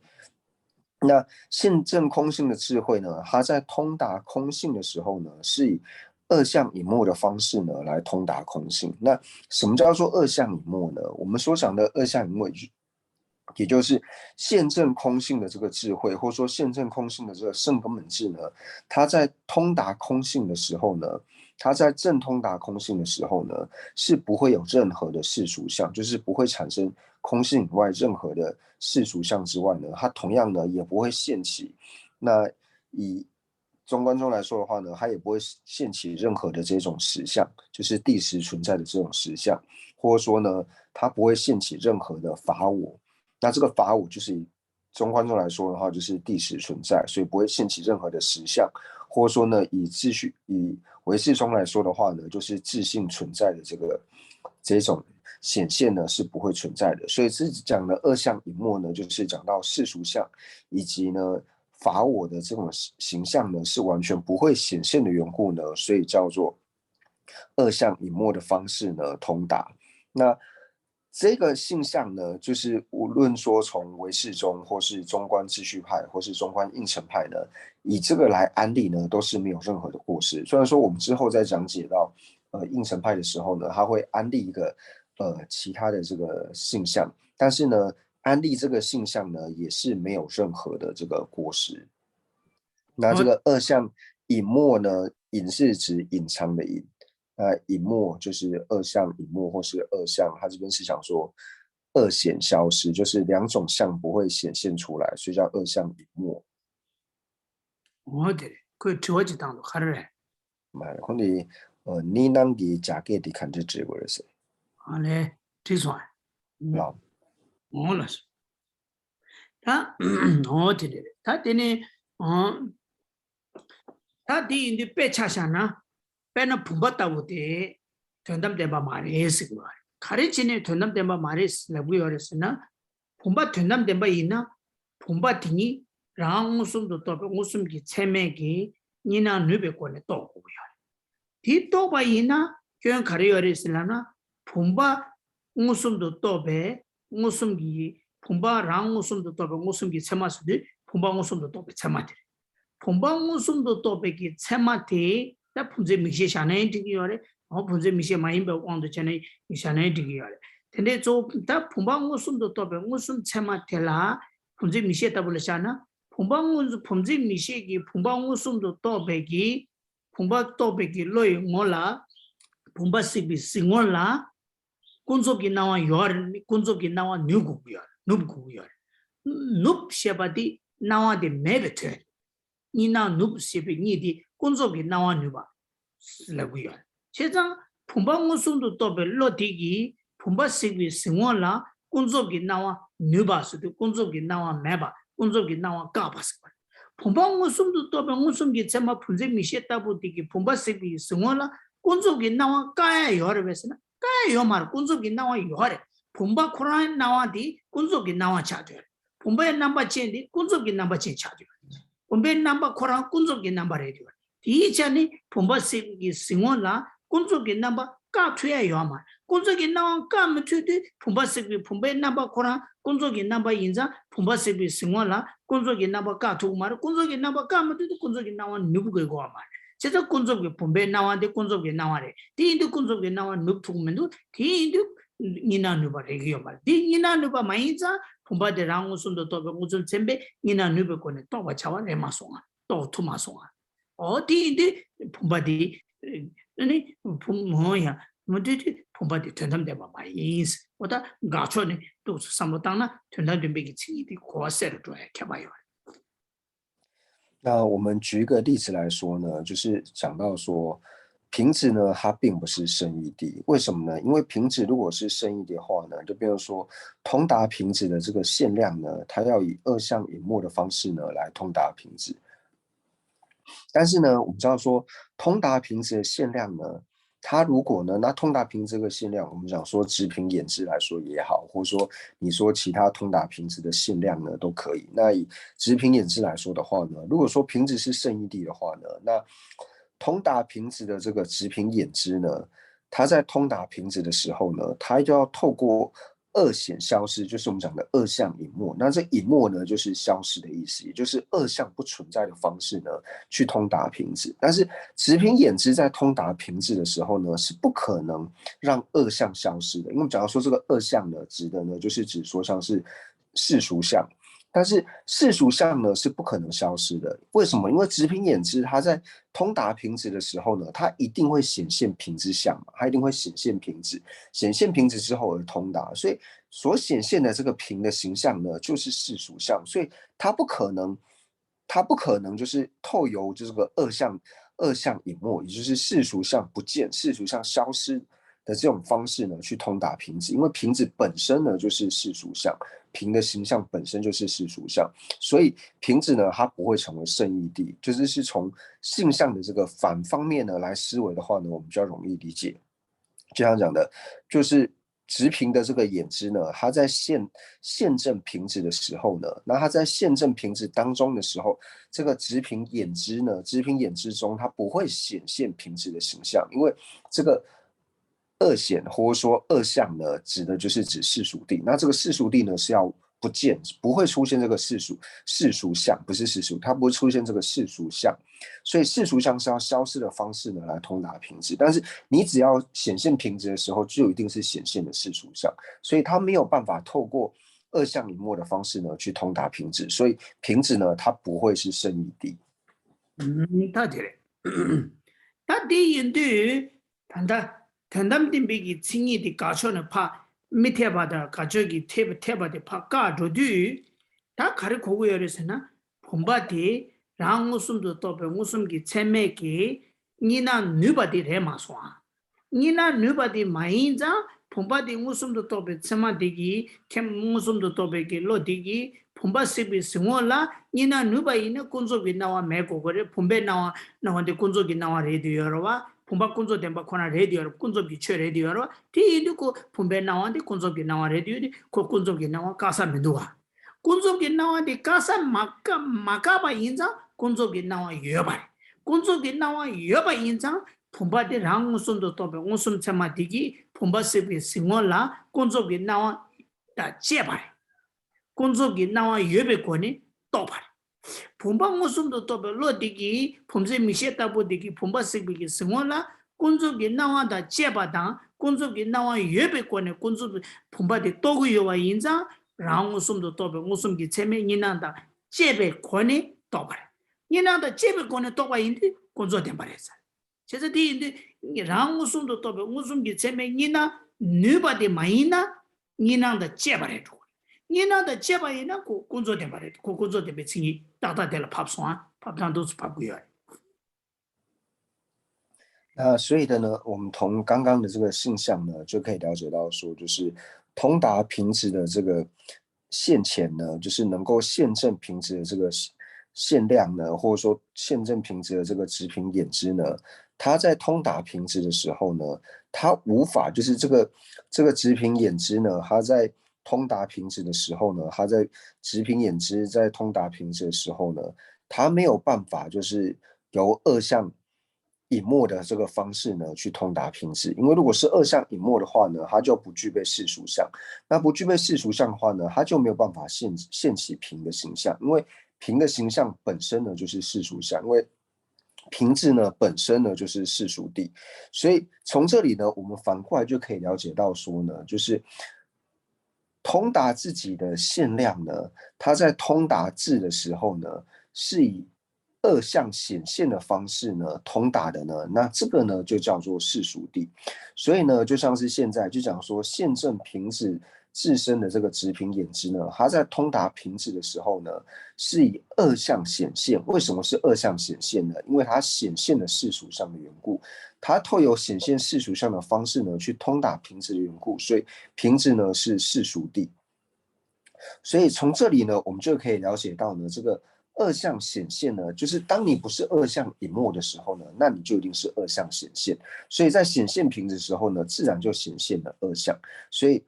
那现证空性的智慧呢，它在通达空性的时候呢，是以二相隐没的方式呢来通达空性。那什么叫做二相隐没呢？我们所讲的二相隐没，也就是现证空性的这个智慧，或者说现证空性的这个圣根本智呢，它在通达空性的时候呢，它在正通达空性的时候呢，是不会有任何的世俗相，就是不会产生空性以外任何的世俗相之外呢，它同样呢也不会现起。那以中观中来说的话呢，它也不会现起任何的这种实相，就是第十存在的这种实相，或者说呢，它不会现起任何的法我。那这个法我就是以中观中来说的话，就是第十存在，所以不会现起任何的实相，或者说呢，以秩序以唯识中来说的话呢，就是自性存在的这个这种显现呢是不会存在的。所以这讲的二相隐没呢，就是讲到世俗相以及呢法我的这种形象呢是完全不会显现的缘故呢，所以叫做二相隐没的方式呢通达。那这个性相呢，就是无论说从唯识中，或是中观秩序派，或是中观应成派呢，以这个来安立呢，都是没有任何的过失。虽然说我们之后在讲解到呃应成派的时候呢，他会安立一个呃其他的这个性相，但是呢，安立这个性相呢，也是没有任何的这个过失。那这个二相隐没呢，隐是指隐藏的隐，那隐没就是二相隐没或是二相，他这边是想说二显消失，就是两种相不会显现出来，所以叫二相隐没。 འོ་དེ་རེད། ཁོས་དྲི་བ་ཅིག་བཏང་འདུག་ག་རེ་རེད། མ་རེད། ཁོང་གིས་ནི་ནང་གི་རྒྱ་སྐད་དེ་ག་འདྲ་འབྲི་དགོས་རེད་ཟེར། ཨ་ལས། དྲིས་སོང་ཨ། ལགས། འོ་ལགས་སོ། ད་འོ་དེ་རེད། ད་དེ་ནི་འོ། ད་དེ་ཡིན་དུས་དཔེ་ཆ་བཞག་ན། དཔེར་ན་བུམ་པ་ལྟ་བུ་དེ་དོན་དམ་བདེན་པ་མ་རེད་ཟེར་གྱི་ཡོད་རེད། ག་རེ་བྱས་ནས་དོན་དམ་བདེན་པ་མ་རེད་ལབ་ཀྱི་ཡོད་རེད་ཟེར་ན། བུམ་པ་དོན་དམ་བདེན་པ་ཡིན་ན། བུམ་པ་དེ་ཉིད་རང་མངོན་སུམ་དུ་རྟོགས་པའི་མངོན་སུམ་གྱི་ཚད་མས་ཀྱིས་གཉིས་སྣང་ནུབ་པའི་སྒོ་ནས་རྟོགས་དགོས་ཀྱི་ཡོད་རེད། དེ་རྟོགས་པ་ཡིན་ན་སྐྱོན་ག་རེ་ཡོད་རེད་ཟེར་ལབ་ན། བུམ་པ་མངོན་སུམ་དུ་རྟོགས་པའི་མངོན་སུམ་གྱི་བུམ་པ་རང་མངོན་སུམ་དུ་རྟོགས་པའི་མངོན་སུམ་གྱི་ཚད་མ་ཟེར་དུས་བུམ་པ་མངོན་སུམ་དུ་རྟོགས་པའི་ཚད་མ་དེ་རེད། བུམ་པ་མངོན་སུམ་དུ་རྟོགས་པའི་གི་ཚད་མ་དེ་ད་བུམ་འཛིན་མིག་ཤེས་བཞག་ན་ཡང་འགྲིག་གི་ཡོད་རེད། འོ་བུམ་འཛིན་མིག་ཤེས་མ་ཡིན་པའི་དབང་དུ་བྱས་ནས་བཞག་ན་ཡང་འགྲིག་གི་ཡོད་རེད། དེ་འདྲའི་གཙོ་བོ་ད་བུམ་པ་མངོན་སུམ་དུ་རྟོགས་པའི་མངོན་སུམ་ཚད་མ་དེ་ལ་བུམ་འཛིན་མིག་ཤེས་ལྟ་བུ་ལ་བཞག་ན། བུམ་པ་མངོན་སུམ་བུམ་འཛིན་མིག་ཤེས་ཀྱིས་བུམ་པ་མངོན་སུམ་དུ་རྟོགས་པའི་གི་བུམ་པ་རྟོགས་པའི་གི་བློ་ཡི་ངོ་ལ། བུམ་པ་གཟིགས་པའི་གཟིགས་ངོ་ལ། ཀུན་རྫོབ་ཀྱི་སྣང་བ་ཡོད་རེད། ཀུན་རྫོབ་ཀྱི་སྣང་བ་ནུབ་དགོས་ཀྱི་ཡོད་རེད། ནུབ་དགོས་ཀྱི་ཡོད་རེད། ནུབ་ཞེས་པ་དེ་སྣང་བ་དེ་མེད་པའི་དོན། གཉིས་སྣང་ནུབ་ཞེས་པའི་གཉིས་དེ་ཀུན་རྫོབ་ཀྱི་སྣང་བ་ནུབ་པ་ལབ་ཀྱི་ཡོད་རེད། བྱས་ཙང་བུམ་པ་མངོན་སུམ་དུ་རྟོགས་པའི་བློ་དེ་གིས་བུམ་པ་གཟིགས་པའི་གཟིགས་ངོ་ལ་ཀུན་རྫོབ་ཀྱི་སྣང་བ་ནུབ་པ་ཟེར་དུས་ཀུན་རྫོབ་ཀྱི་སྣང་བ་མེད་པ། ཀུན་རྫོབ་ཀྱི་སྣང་བ་བཀག་པ་ཟེར་བ་རེད། བུམ་པ་མངོན་སུམ་དུ་རྟོགས་པའི་མངོན་སུམ་གྱི་ཚད་མ་བུམ་འཛིན་མིག་ཤེས་ལྟ་བུ་དེ་གིས་བུམ་པ་གཟིགས་པའི་གཟིགས་ངོ་ལ་ཀུན་རྫོབ་ཀྱི་སྣང་བ་བཀག་ཡ་ཡོད་རེད་པས་ཟེར་ན། བཀག་ཡ་ཡོད་མ་རེད། ཀུན་རྫོབ་ཀྱི་སྣང་བ་ཡོད་རེད། བུམ་པ་ཁོ་རང་སྣང་བ་དེ་ཀུན་རྫོབ་ཀྱི་སྣང་བ་ཆགས་ཡོད་རེད། བུམ་པའི་རྣམ་པ་ཅན་དེ་ཀུན་རྫོབ་ཀྱི་རྣམ་པ་ཅན་ཆགས་ཡོད་རེད། བུམ་པའི་རྣམ་པ་ཁོ་རང་ཀུན་རྫོབ་ཀྱི་རྣམ་པ་རེད་ཡོད་རེད། དེའི་ཆ་ནས་བུམ་པ་གཟིགས་པའི་གཟིགས་ངོ་ལ་ཀུན་རྫོབ་ཀྱི་རྣམ་པ་བཀག་ཐུབ་ཡ་ཡོད་མ་རེད། ཀུན་རྫོབ་ཀྱི་སྣང་བ་བཀག་མི་ཐུབ་དུས་བུམ་པ་གཟིགས་པའི་བུམ་པའི་རྣམ་པ་ཁོ་རང་ཀུན་རྫོབ་ཀྱི་རྣམ་པ་ཡིན་ཙང་བུམ་པ་གཟིགས་པའི་གཟིགས་ངོ་ལ་ཀུན་རྫོབ་ཀྱི་རྣམ་པ་བཀག་ཐུབ་ཀྱི་མ་རེད། ཀུན་རྫོབ་ཀྱི་རྣམ་པ་བཀག་མི་ཐུབ་དུས་ཀུན་རྫོབ་ཀྱི་སྣང་བ་ནུབ་དགོས་ཀྱི་ཡོད་མ་རེད། བྱས་ཙང་ཀུན་རྫོབ་ཀྱི་བུམ་པའི་སྣང་བ་དེ་ཀུན་རྫོབ་ཀྱི་སྣང་བ་རེད། དེ་ཡིན་དུས་ཀུན་རྫོབ་ཀྱི་སྣང་བ་ནུབ་ཐུབ་མི་འདུག་དེ་ཡིན་དུས་གཉིས་སྣང་ནུབ་པ་རེད་ཀྱི་ཡོད་མ་རེད། དེ་གཉིས་སྣང་ནུབ་པ་མ་ཡིན་ཙང་བུམ་པ་དེ་རང་མངོན་སུམ་དུ་རྟོགས་པའི་མངོན་སུམ་ཚད་མས་གཉིས་སྣང་ནུབ་པའི་སྒོ་ནས་རྟོགས་པར་བྱ་བ་རེད་མ་སོང་ང་། རྟོགས་ཐུབ་མ་སོང་ང་། འོ་དེ་ཡིན་དུས་བུམ་པ་དེ་ཨ་ནི་བུམ་མོ་ཡང་མ་འདྲེས་དུས་བུམ་པ་དེ་དོན་དམ་བདེན་པ་མ་ཡིན། འོ་ད་དགག་ཕྱོགས་ནས་ཏོག་ཙམ་བསམ་བློ་བཏང་ན་དོན་དམ་བདེན་པའི་གི་མཚན་ཉིད་དེ་གོ་བ་གསལ་རུ་འགྲོ་ཡ་ཁྱད་པར་ཡོད་རེད། 那我们举一个例子来说呢，就是讲到说，瓶子呢，它并不是圣义地。为什么呢？因为瓶子如果是圣义地的话呢，就变成说，通达瓶子的这个限量呢，它要以二相隐没的方式呢来通达瓶子。但是呢，我们知道说，通达瓶子的限量呢，它如果呢，那通达平这个向量，我们讲说直平演知来说也好，或者说你说其他通达平质的向量呢都可以。那以直平演知来说的话呢，如果说平质是圣义地的话呢，那通达平质的这个直平演知呢，它在通达平质的时候呢，它就要透过二显消失，就是我们讲的二向隐没。那这隐没呢，就是消失的意思，也就是二向不存在的方式呢，去通达平质。但是直平演知在通达平质的时候呢，是不可能让二向消失的，因为我们讲到说这个二向呢，指的呢就是指说像是世俗相。但是世俗相呢是不可能消失的，为什么？因为直平演知它在通达平质的时候呢，它一定会显现平之相嘛，它一定会显现平质，显现平质之后而通达，所以所显现的这个平的形象呢，就是世俗相，所以它不可能，它不可能就是透由这个二向二向隐没，也就是世俗相不见、世俗相消失的这种方式呢，去通达平质，因为平质本身呢就是世俗相，平的形象本身就是世俗相，所以平质呢它不会成为圣义地，就是是从性相的这个反方面呢来思维的话呢，我们比较容易理解。就像讲的，就是直平的这个演知呢，它在现现证平质的时候呢，那它在现证平质当中的时候，这个直平演知呢，直平演知中它不会显现平质的形象，因为这个二显或者说二向呢，指的就是指世俗地。那这个世俗地呢是要不见，不会出现这个世俗世俗相，不是世俗，它不会出现这个世俗相。所以世俗相是要消失的方式呢来通达平质，但是你只要显现平质的时候，就一定是显现的世俗相，所以它没有办法透过二向隐没的方式呢去通达平质，所以平质呢它不会是圣义地。ད་དེ་རེད། ད་དེ་ཡིན་དུས་ད་ལྟ་དོན་དམ་བདེན་པའི་གི་མཚན་ཉིད་དེ་དགག་ཕྱོགས་ནས་ཕ་མི་འཐད་པ་དང་དགག་ཕྱོགས་ཀྱི་འཐད་པ་འཐད་པ་དེ་ཕ་བཀག་འགྲོ་དུས་ད་ག་རེ་གོ་གི་ཡོད་རེད་ཟེར་ན། བུམ་པ་དེ་རང་མངོན་སུམ་དུ་རྟོགས་པའི་མངོན་སུམ་གྱི་ཚད་མས་ཀྱི་གཉིས་སྣང་ནུས་པ་དེ་རེད་མ་སོང་ཨ། གཉིས་སྣང་ནུས་པ་དེ་མ་ཡིན་ཙང་བུམ་པ་དེ་མངོན་སུམ་དུ་རྟོགས་པའི་ཚད་མ་དེ་གིས་ཁྱེད་མངོན་སུམ་དུ་རྟོགས་པའི་གི་བློ་དེ་གིས་བུམ་པ་གཟིགས་པའི་གཟིགས་ངོ་ལ་གཉིས་སྣང་ནུས་པ་ཡིན་ན་ཀུན་རྫོབ་ཀྱི་སྣང་བ་མེད་དགོས་ཀྱི་རེད། བུམ་པའི་སྣང་བ་སྣང་བ་དེ་ཀུན་རྫོབ་ཀྱི་སྣང་བ་རེད་དུ་ཡོད་རེད་བ། བུམ་པ་ཀུན་རྫོབ་བདེན་པ་ཁོ་ན་རེད་དུ་ཡོད་རེད། ཀུན་རྫོབ་ཀྱི་ཆོས་རེད་དུ་ཡོད་རེད་བ། དེ་ཡིན་དུས་ཁོ་བུམ་པའི་སྣང་བ་དེ་ཀུན་རྫོབ་ཀྱི་སྣང་བ་རེད་དུ་ཡོད་དུས་ཁོ་ཀུན་རྫོབ་ཀྱི་སྣང་བ་བཀག་ས་མི་འདུག་བ། ཀུན་རྫོབ་ཀྱི་སྣང་བ་དེ་བཀག་ས་མ་བཀག་མ་བཀག་པ་ཡིན་ཙང་ཀུན་རྫོབ་ཀྱི་སྣང་བ་ཡོད་པ་རེད། ཀུན་རྫོབ་ཀྱི་སྣང་བ་ཡོད་པ་ཡིན་ཙང་བུམ་པ་དེ་རང་མངོན་སུམ་དུ་རྟོགས་པའི་མངོན་སུམ་ཚད་མ་དེ་གིས་བུམ་པ་གཟིགས་པའི་གཟིགས་ངོ་ལ་ཀུན་རྫོབ་ཀྱི་སྣང་བ་དང་བཅས་པ་རེད། ཀུན་རྫོབ་ཀྱི་སྣང་བ་ཡོད་པའི་སྒོ་ནས་རྟོགས་པ་རེད། བུམ་པ་མངོན་སུམ་དུ་རྟོགས་པའི་བློ་དེ་གིས་བུམ་འཛིན་མིག་ཤེས་ལྟ་བུ་དེ་གིས་བུམ་པ་གཟིགས་པའི་གི་གཟིགས་ངོ་ལ་ཀུན་རྫོབ་ཀྱི་སྣང་བ་དང་བཅས་པ་དང་ཀུན་རྫོབ་ཀྱི་སྣང་བ་ཡོད་པའི་སྒོ་ནས་ཀུན་རྫོབ་བུམ་པ་དེ་རྟོགས་ཀྱི་ཡོད་པ་ཡིན་ཙང་རང་མངོན་སུམ་དུ་རྟོགས་པའི་མངོན་སུམ་གྱི་ཚད་མས་གཉིས་སྣང་དང་བཅས་པའི་སྒོ་ནས་རྟོགས་པ་རེད། གཉིས་སྣང་དང་བཅས་པའི་སྒོ་ནས་རྟོགས་པ་ཡིན་དུས་ཀུན་རྫོབ་བདེན་པ་རེད་ཟེར། བྱས་ཙང་དེ་ཡིན་དུས་རང་མངོན་སུམ་དུ་རྟོགས་པའི་མངོན་སུམ་གྱི་ཚད་མས་གཉིས་སྣང་ནུས་པ་དེ་མ་ཡིན་ན་གཉིས་སྣང་དང་བཅས་པ་རེད་འགྲོ་གི་རེད། གཉིས་སྣང་དང་བཅས་པ་ཡིན་ན་ཁོ་ཀུན་རྫོབ་བདེན་པ་རེད། ཁོ་ཀུན་རྫོབ་བདེན་པའི་མཚན་ཉིད་ཏག་ཏག་དེ་ལ་ཕབ་སོང་ཨ། ཕབ་སྟངས་འདུག་སུ་ཕབ་དགོས་ཡོད་རེད། 那所以的呢，我们从刚刚的这个现象呢，就可以了解到说，就是通达平质的这个现前呢，就是能够现证平质的这个现量呢，或者说现证平质的这个直平演知呢，它在通达平质的时候呢，它无法就是这个这个直平演知呢，它在通达平质的时候呢，它在直平演知在通达平质的时候呢，它没有办法就是由二向隐没的这个方式呢去通达平质，因为如果是二向隐没的话呢，它就不具备世俗相。那不具备世俗相的话呢，它就没有办法现现起平的形象，因为平的形象本身呢就是世俗相，因为平质呢本身呢就是世俗地，所以从这里呢，我们反过来就可以了解到说呢，就是通达自己的现量呢，它在通达质的时候呢，是以二向显现的方式呢通达的呢，那这个呢就叫做世俗地。所以呢，就像是现在就讲说现证平质自身的这个直平演知呢，它在通达平质的时候呢，是以二向显现。为什么是二向显现呢？因为它显现了世俗相的缘故，它透由显现世俗相的方式呢去通达平质的缘故，所以平质呢是世俗地。所以从这里呢，我们就可以了解到呢，这个二相显现呢，就是当你不是二相一末的时候呢，那你就一定是二相显现。所以在显现瓶的时候呢，自然就显现了二相。所以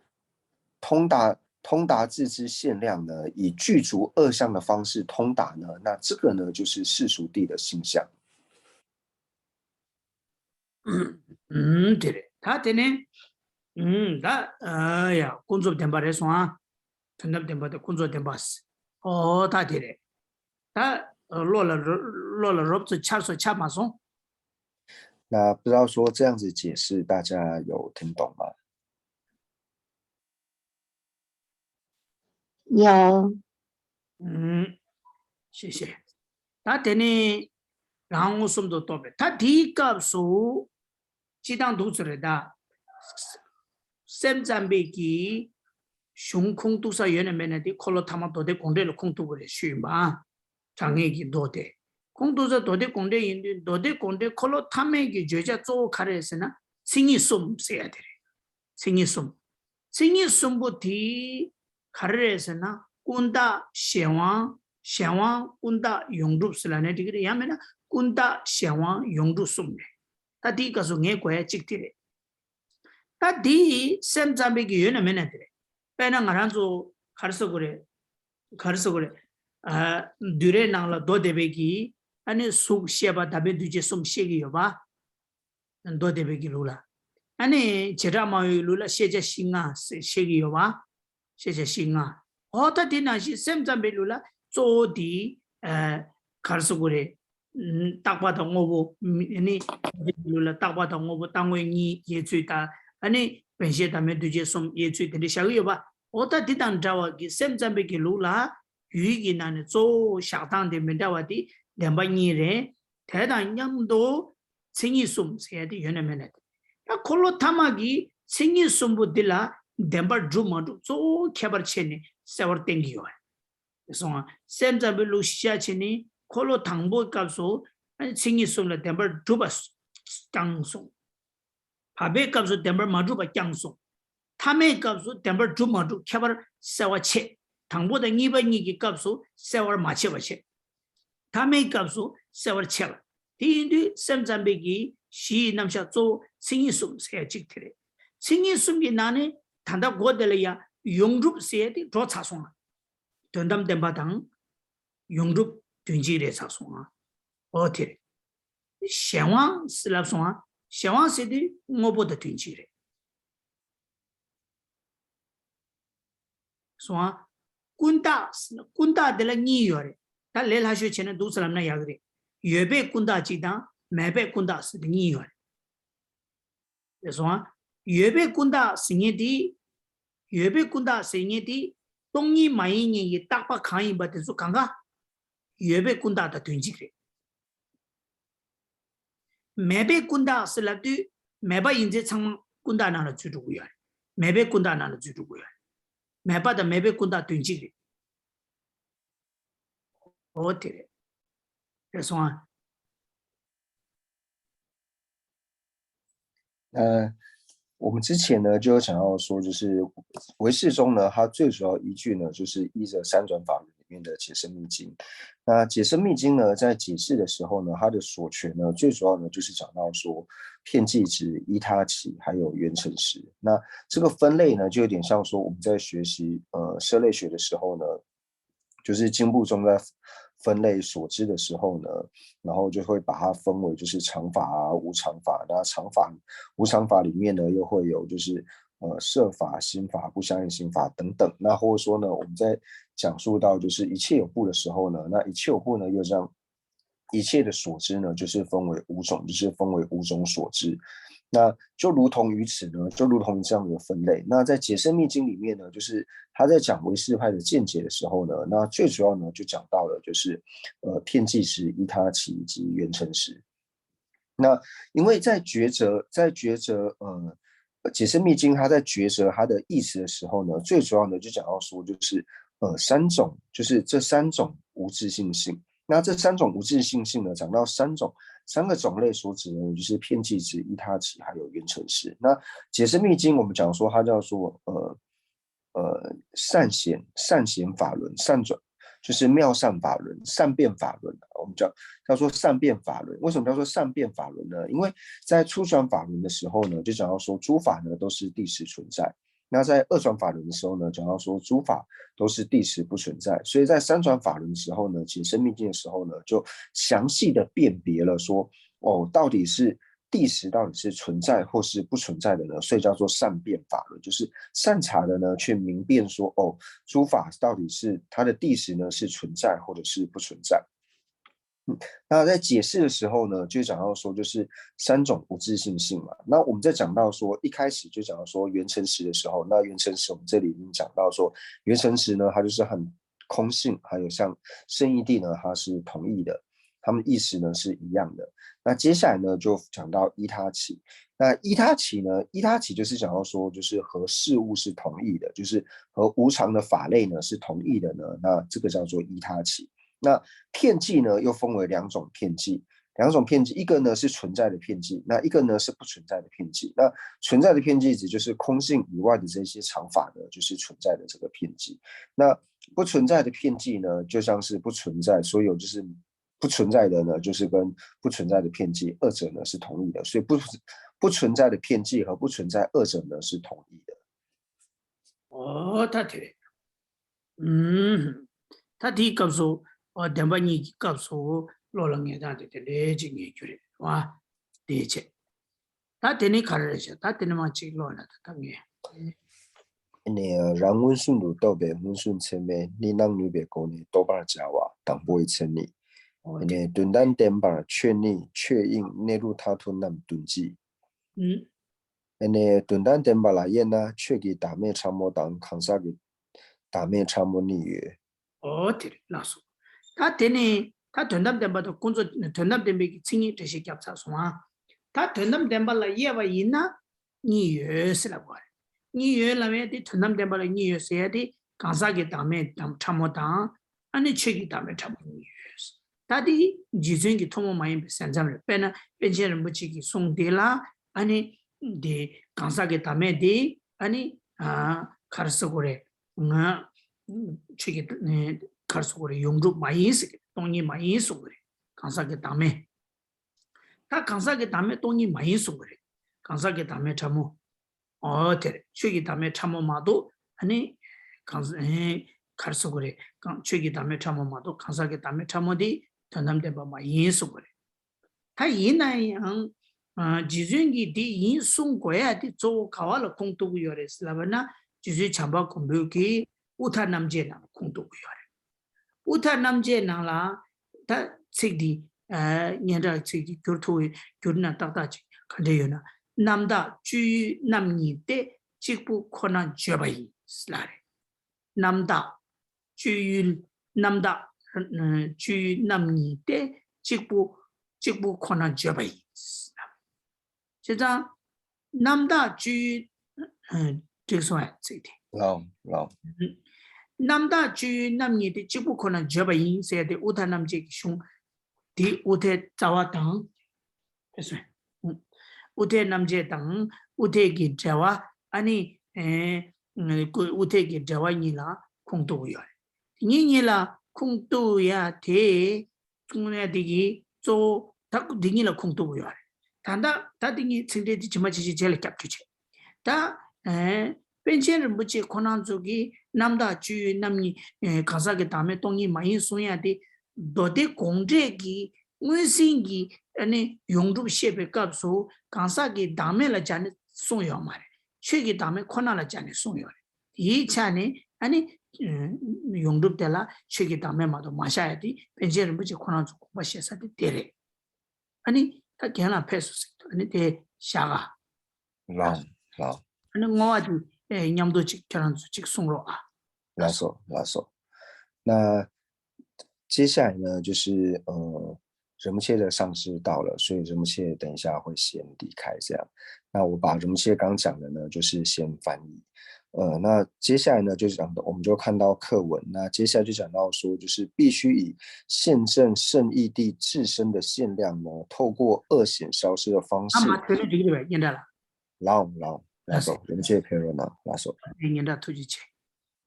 通达通达自知限量呢，以具足二相的方式通达呢，那这个呢就是世俗谛的性相。ཨུམ། དེ་རེད། ད་དེ་ནས། ཨུམ། ད་ཨ་ཡ། ཀུན་རྫོབ་བདེན་པ་རེད་སོང་ཨ། དོན་དམ་བདེན་པ་དེ་ཀུན་རྫོབ་བདེན་པ། ཨོ་ད་དེ་རེད། ད་བློ་ལ་རོ- བློ་ལ་རོབ་ཙམ་འཆར་སོང་འཆར་མ་སོང་།那不知道说这样子解释大家有听懂吗？有。嗯，谢谢。ད་དེ་ནས་རང་མངོན་སུམ་དུ་རྟོགས་པའི་ད་དེའི་སྐབས་སུ་སྤྱི་བཏང་འདུག་ཚོད་རེད་ད། སེམས་ཙམ་པའི་གི་གཞུང་ཁུངས་གཏུགས་ས་ཡོད་ན་མེད་ན་དེ་འཁོར་ལོ་ཐ་མ་མདོ་སྡེ་དགོངས་འགྲེལ་ལ་ཁུངས་གཏུགས་དགོས་རེད་ཞུས་ཡིན་པ། དྲང་ངེས་ཀྱི་མདོ་སྡེ། ཁུངས་གཏུགས་ས་མདོ་སྡེ་དགོངས་འགྲེལ་ཡིན་དུས་མདོ་སྡེ་དགོངས་འགྲེལ་འཁོར་ལོ་ཐ་མའི་གི་བརྗོད་བྱ་གཙོ་བོ་ག་རེ་རེད་ཟེར་ན་མཚན་ཉིད་གསུམ་ཟེར་ཡ་དེ་རེད། མཚན་ཉིད་གསུམ། མཚན་ཉིད་གསུམ་པོ་དེ་ག་རེ་རེད་ཟེར་ན་ཀུན་བརྟགས་གཞན་དབང་། གཞན་དབང་ཀུན་བརྟགས་ཡོངས་གྲུབ་ཟེར་ལབ་ནའི་འགྲིག་གི་རེད། ཡང་མིན་ན་ཀུན་བརྟགས་གཞན་དབང་ཡོངས་གྲུབ་གསུམ་རེད། ད་དེའི་སྐབས་སུ་ངས་གོ་ཡ་གཅིག་དེ་རེད། ད་དེ་སེམས་ཙམ་པའི་གི་ཡོད་ན་མེད་ན་དེ་རེད། དཔེར་ན་ང་རང་ཚོ་ག་རེ་ཟེར་དགོས་རེད། ག་རེ་ཟེར་དགོས་རེད། ཨ། བསྡུས་གྲྭའི་ནང་ལ་མདོ་སྡེ་པའི་གི་ཨ་ནི་གཟུགས་ཤེས་པ་བདག་མེད་འདུ་བྱེད་གསུམ་བཤད་ཀྱི་ཡོད་པ། མདོ་སྡེ་པའི་གི་ལུགས་ལ། ཨ་ནི་བྱེ་བྲག་སྨྲ་བའི་ལུགས་ལ་ཤེས་བྱ་བཞི་ལྔ་ཟེར་བཤད་ཀྱི་ཡོད་པ། ཤེས་བྱ་བཞི་ལྔ། འོ་ད་དེ་ནང་བཞིན་སེམས་ཙམ་པའི་ལུགས་ལ་གཙོ་བོ་དེ་ཨ། ག་རེ་ཟེར་དགོས་རེད། ཨ། རྟག་པ་དང་དངོས་པོ་མི་ནི་ལུགས་ལ་རྟག་པ་དང་དངོས་པོ་རྟག་དངོས་གཉིས་དབྱེ་ཚུལ་དང་ཨ་ནི་བདེན་ཤེས་བདག་མེད་འདུ་བྱེད་གསུམ་དབྱེ་ཚུལ་དེ་འདྲ་བཞག་གི་ཡོད་པ། འོ་ད་དེ་དང་འདྲ་བ་གི་སེམས་ཙམ་པའི་གི་ལུགས་ལ་ཡུལ་གྱི་ནང་ནས་གཙོ་བོ་བཞག་སྟངས་དེ་མི་འདྲ་བ་དེ་བདེན་པ་གཉིས་རེད། དེ་དང་མཉམ་དུ་མཚན་ཉིད་གསུམ་ཟེར་ཡ་དེ་ཡོད་ན་མེད་ན་དེ། ད་འཁོར་ལོ་ཐ་མ་གི་མཚན་ཉིད་གསུམ་པོ་འདི་ལ་བདེན་པར་གྲུབ་མ་གྲུབ་གཙོ་བོ་ཁྱད་པར་ཕྱེ་ནས་གསལ་བར་བསྟན་གྱི་ཡོད་རེད། སོང་ང་། སེམས་ཙམ་པའི་ལུགས་གཞི་བཞག་བྱས་ནས་འཁོར་ལོ་དང་པོའི་སྐབས་སུ་ཨ་ནི་མཚན་ཉིད་གསུམ་ལ་བདེན་པར་གྲུབ་པ་བསྐྱངས་སོང་། བར་པའི་སྐབས་སུ་བདེན་པར་མ་གྲུབ་པ་བསྐྱངས་སོང་། ཐ་མའི་སྐབས་སུ་བདེན་པར་གྲུབ་མ་གྲུབ་ཁྱད་པར་གསལ་བར་ཕྱེ། དང་པོ་དང་གཉིས་པ་གཉིས་ཀྱི་སྐབས་སུ་གསལ་བར་མ་ཕྱེ་བར་བཤད། ཐ་མའི་སྐབས་སུ་གསལ་བར་ཕྱེ་བ། དེ་ཡིན་དུས་སེམས་ཙམ་པའི་གི་གཞི་ཡི་རྣམ་གཞག་གཙོ་བོ་མཚན་ཉིད་གསུམ་ཟེར་ཡ་གཅིག་དེ་རེད། མཚན་ཉིད་གསུམ་གྱི་ནང་ནས་ད་ལྟ་གོ་དེ་ལ་ཡ་ཡོངས་གྲུབ་ཟེར་ཡ་དེ་འགྲོ་ཚར་སོང་ང་། དོན་དམ་བདེན་པ་དང་ཡོངས་གྲུབ་དོན་གཅིག་རེད་ཚར་སོང་ང་། འོ་དེ་རེད། གཞན་དབང་ཟེར་ལབ་སོང་ང་། གཞན་དབང་ཟེར་དུས་དངོས་པོ་དང་དོན་གཅིག་རེད། སོང་ང་། ཀུན་བརྟགས་ཀུན་བརྟགས་དེ་ལ་གཉིས་ཡོད་རེད། ད་ལས་སླ་ཤོས་བྱས་ན་འདུག་ཟེར་ལབ་ན་ཡག་གི་རེད། ཡོད་པའི་ཀུན་བརྟགས་གཅིག་དང་མེད་པའི་ཀུན་བརྟགས་ཟེར་དེ་གཉིས་ཡོད་རེད། རེད་སོང་ང་། ཡོད་པའི་ཀུན་བརྟགས་ཟེར་མཁན་དེ། ཡོད་པའི་ཀུན་བརྟགས་ཟེར་མཁན་དེ་སྟོང་ཉིད་མ་ཡིན་མཁན་གྱི་བརྟག་པ་གང་ཡིན་པ་དེ་ཚོ་གང་ག་ཡོད་པའི་ཀུན་བརྟགས་དང་དོན་གཅིག་རེད། མེད་པའི་ཀུན་བརྟགས་ཟེར་ལབ་དུས་མེད་པ་ཡིན་ཚད་ཚང་མ་ཀུན་བརྟགས་ནང་ལ་འཛུལ་འགྲོ་གི་ཡོད་རེད། མེད་པའི་ཀུན་བརྟགས་ནང་ལ་འཛུལ་འགྲོ་གི་ཡོད་རེད། མེད་པ་དང་མེད་པའི་ཀུན་བརྟགས་དོན་གཅིག་རེད། འོ་དེ་རེད། རེད་སོང་ང་།呃，我们之前呢就有讲到说，就是唯识宗呢，它最主要依据呢，就是依着三转法轮里面的解深密经。那解深密经呢，在解释的时候呢，它的所权呢，最主要呢就是讲到说，片计执、依他起，还有缘成实。那这个分类呢，就有点像说我们在学习呃涉类学的时候呢，就是经部宗在分类所知的时候呢，然后就会把它分为就是常法啊、无常法。那常法、无常法里面呢，又会有就是呃设法、心法、不相应心法等等。那或者说呢，我们在讲述到就是一切有部的时候呢，那一切有部呢又将一切的所知呢，就是分为五种，就是分为五种所知。那就如同于此呢，就如同于这样的分类。那在解深密经里面呢，就是他在讲唯识派的见解的时候呢，那最主要呢就讲到了就是呃片计执、依他起以及缘成实。那因为在抉择，在抉择呃解深密经他在抉择他的意思的时候呢，最主要呢就讲到说就是呃三种，就是这三种无自性性。那这三种无自性性呢，讲到三种三个种类所指的呢，就是片计执、依他起，还有缘成实。那解深密经我们讲说它叫做呃呃善显善显法轮善转就是妙善法轮、善变法轮啊，我们叫叫做善变法轮。为什么叫做善变法轮呢？因为在初转法轮的时候呢，就讲到说诸法呢都是谛实存在。那在二转法轮的时候呢，讲到说诸法都是谛实不存在。所以在三转法轮的时候呢，解生命经的时候呢，就详细的辨别了说，哦，到底是。谛实到底是存在或是不存在的呢？所以叫做善辨法轮，就是善察的呢去明辨说，哦，诸法到底是它的谛实呢是存在或者是不存在。那在解释的时候呢，就讲到说，就是三种无自性性嘛。那我们在讲到说，一开始就讲到说缘成实的时候，那缘成实我们这里已经讲到说，缘成实呢，它就是很空性，还有像圣义谛呢，它是同义的，它们意思呢是一样的。那接下来呢，就讲到依他起。那依他起呢，依他起就是讲到说，就是和事物是同义的，就是和无常的法类呢是同义的呢，那这个叫做依他起。那遍计呢，又分为两种遍计，两种遍计，一个呢是存在的遍计，那一个呢是不存在的遍计。那存在的遍计指就是空性以外的这些常法呢，就是存在的这个遍计。那不存在的遍计呢，就像是不存在，所有就是不存在的呢，就是跟不存在的遍计二者呢是同义的，所以不不存在的遍计和不存在二者呢是同义的。哦，他对。嗯，ད་དེའི་སྐབས་སུ་ཨོ་བདེན་པ་གཉིས་ཀྱི་སྐབས་སུ་བློ་ལ་ངེས་སྟངས་དེ་དེ་འདྲའི་ཅིག་ངེས་རྒྱུ་རེད་བ། དེའི་ཆེད། ད་དེ་ནི་ག་རེ་རེད་ཤག་ད་དེ་ནི་མ་གཅིག་བློ་ན་ད་ད་ངེས། ནས་རང་མངོན་སུམ་དུ་རྟོགས་པའི་མངོན་སུམ་ཚད་མས་གནས་སྣང་ནུས་པའི་སྒོ་ནས་རྟོགས་པར་བྱ་བ་དང་པོའི་མཚན་ཉིད། ནས་དོན་དམ་བདེན་པར་ཆོས་ནི་ཆོས་དབྱིངས་གནས་ལུགས་མཐར་ཐུག་རྣམས་བདུན་གཅིག་ཨ་ནི་དོན་དམ་བདེན་པ་ལ་དབྱེ་ན་ཆོས་ཀྱི་བདག་མེད་ཕྲ་མོ་དང་གང་ཟག་གི་བདག་མེད་ཕྲ་མོ་གཉིས་ཡོད། ཨོ་དེ་རེད་ལགས་སོ། ད་དེ་ནི་ད་དོན་དམ་བདེན་པ་དང་ཀུན་རྫོབ་དོན་དམ་བདེན་པའི་གི་མཚན་ཉིད་འགྲེལ་བཤད་བརྒྱབ་ཚར་སོང་ཨ། ད་དོན་དམ་བདེན་པ་ལ་དབྱེ་བ་ཡིན་ན་གཉིས་ཡོད་ཟེར་ལབ་པ་རེད། གཉིས་ཡོད་ལབ་ཡ་དེ་དོན་དམ་བདེན་པ་ལ་གཉིས་ཡོད་ཟེར་ཡ་དེ་གང་ཟག་གི་བདག་མེད་དང་ཕྲ་མོ་དང་ཨ་ནི་ཆོས་ཀྱི་བདག་མེད་ཕྲ་མོ་གཉིས་ཡོད། ད་དེ་རྗེ་བཙུན་གྱི་ཐུན་མོང་མ་ཡིན་པའི་ཟེར་མཚམས་རེད། དཔེར་ན་པཎ་ཆེན་རིན་པོ་ཆེ་གི་གསུང་དེ་ལ་ཨ་ནི་དེ་གང་ཟག་གི་བདག་མེད་དེ་ཨ་ནི་ག་རེ་ཟེར་དགོས་རེད། ང་ཆོས་ཀྱི་ག་རེ་ཟེར་དགོས་རེད། ཡོངས་གྲུབ་མ་ཡིན་ཟེར་གི་སྟོང་ཉིད་མ་ཡིན་གསུང་གི་རེད། གང་ཟག་གི་བདག་མེད། ད་གང་ཟག་གི་བདག་མེད་སྟོང་ཉིད་མ་ཡིན་གསུང་གི་རེད། གང་ཟག་གི་བདག་མེད་ཕྲ་མོ། ཨོ་དེ་རེད། ཆོས་ཀྱི་བདག་མེད་ཕྲ་མོ་མ་གཏོགས་ཨ་ནི་གང་ཟག་ག་རེ་ཟེར་དགོས་རེད། གང་ཆོས་ཀྱི་བདག་མེད་ཕྲ་མོ་མ་གཏོགས་གང་ཟག་གི་བདག་མེད་ཕྲ་མོ་དེ་དོན་དམ་བདེན་པ་མ་ཡིན་གསུང་གི་རེད། ད་ཡིན་ན་ཡང་རྗེ་བཙུན་གྱིས་འདི་ཡིན་གསུང་དགོས་ཡ་དེ་གཙོ་བོ་ག་བ་ལ་ཁུངས་གཏུག་གི་ཡོད་རེད་ལབ་ན་རྗེ་བཙུན་བྱམས་པ་མགོན་པོ་གིས་དབུ་མཐའ་རྣམ་འབྱེད་ནང་ལ་ཁུངས་གཏུག་གི་ཡོད་རེད། དབུ་མཐའ་རྣམ་འབྱེད་ནང་ལ་ད་ཚིག་འདི་སྙན་གྲགས་ཚིག་འདི་བསྒྱུར་ཐུབ་བསྒྱུར་ན་ཏག་ཏག་ཅིག་ག་འདྲ་ཡོད་ན། རྣམ་དག་སྤྱོད་ཡུལ་རྣམ་གཉིས་ཏེ། གཅིག་པུ་ཁོ་ན་བརྗོད་པ་ཡིན་ལ་རེད། རྣམ་དག་སྤྱོད་ཡུལ་རྣམ་དག་སྤྱོད་ཡུལ་རྣམ་གཉིས་ཏེ། གཅིག་པུ་གཅིག་པུ་ཁོ་ན་བརྗོད་པ་ཡིན། བྱས་ཙང་། རྣམ་དག་སྤྱོད་ཡུལ། འགྲིག་སོང་ངས་ཚིག་དེ། ལའོ་ལའོ། རྣམ་དག་སྤྱོད་ཡུལ་རྣམ་གཉིས་ཏེ། གཅིག་པུ་ཁོ་ན་བརྗོད་པ་ཡིན་ཟེར་ཏེ་དབུ་མཐའ་རྣམ་འབྱེད་ཀྱི་གཞུང་། དེ་དབུ་མཐའི་རྩ་བ་དང་། ཕེ་སོན། དབུ་མཐའི་རྣམ་འབྱེད་དང་དབུ་མཐའི་གི་འགྲེལ་བ་ཨ་ནི། དབུ་མཐའི་གི་འགྲེལ་བ་གཉིས་ལ་ཁུངས་གཏུགས་ཡོད་རེད། དེ་གཉིས་གཉིས་ལ་ཁུངས་གཏུགས་ཡ་དེ། ཁུངས་གཏུགས་ཡ་དེ་གི་གཙོ་བོ་ད་དེ་གཉིས་ལ་ཁུངས་གཏུགས་ཡོད་རེད། ད་ལྟ་ད་དེ་གཉིས་ཚིག་འགྲེལ་དེ་ཇི་མ་ཇི་བཞིན་རྗེས་ལ་རྒྱབ་སྐྱོར་བྱེད། ད། པཎ་ཆེན་རིན་པོ་ཆེ་ཁོ་རང་ཚོ་གིས་རྣམ་དག་སྤྱོད་ཡུལ་རྣམ་གཉིས། གང་ཟག་གི་བདག་མེད་སྟོང་ཉིད་མ་ཡིན་གསུང་ཡ་དེ། མདོ་སྡེ་དགོངས་འགྲེལ་གྱི་མངོན་ཟིན་གྱི་ཨ་ནི་ཡོངས་གྲུབ་བཤད་པའི་སྐབས་སུ་གང་ཟག་གི་བདག་མེད་ལ་སྦྱར་ནས་གསུངས་ཡོད་མ་རེད། ཆོས་ཀྱི་བདག་མེད་ཁོ་ན་ལ་སྦྱར་ནས་གསུངས་ཡོད་རེད། དེའི་ཆ་ནས་ཨ་ནི། ཡོངས་གྲུབ་དེ་ལ་ཆོས་ཀྱི་བདག་མེད་མ་གཏོགས་མ་བཞག་ཡ་དེ་པཎ་ཆེན་རིན་པོ་ཆེ་ཁོ་རང་ཚོ་དགོངས་པ་བཞེས་ས་དེ་དེ་རེད། ཨ་ནི་ད་རྒན་ལགས་ཕེབས་སོང་ཟེར་དུས་ཨ་ནི་དེ་བཞག་ག་ལགས་ལགས། ཨ་ནི་བསྔོ་བ་དེ་མཉམ་དུ་ཅིག་ཁྱེད་རང་ཚོ་ཅིག་གསུང་རོགས་ཨ། ལགས་སོ་ལགས་སོ།那接下来呢，就是呃，仁波切的上师到了，所以仁波切等一下会先离开，这样。那我把仁波切刚讲的呢，就是先翻译。呃，那接下来呢，就是讲的，我们就看到课文。那接下来就讲到说，就是必须以现证圣义谛自身的限量呢，透过二显消失的方式。 ལགས་ལགས། ལགས་སོ། རིན་པོ་ཆེ་ཕེབས་རོགས་གནང་། ལགས་སོ།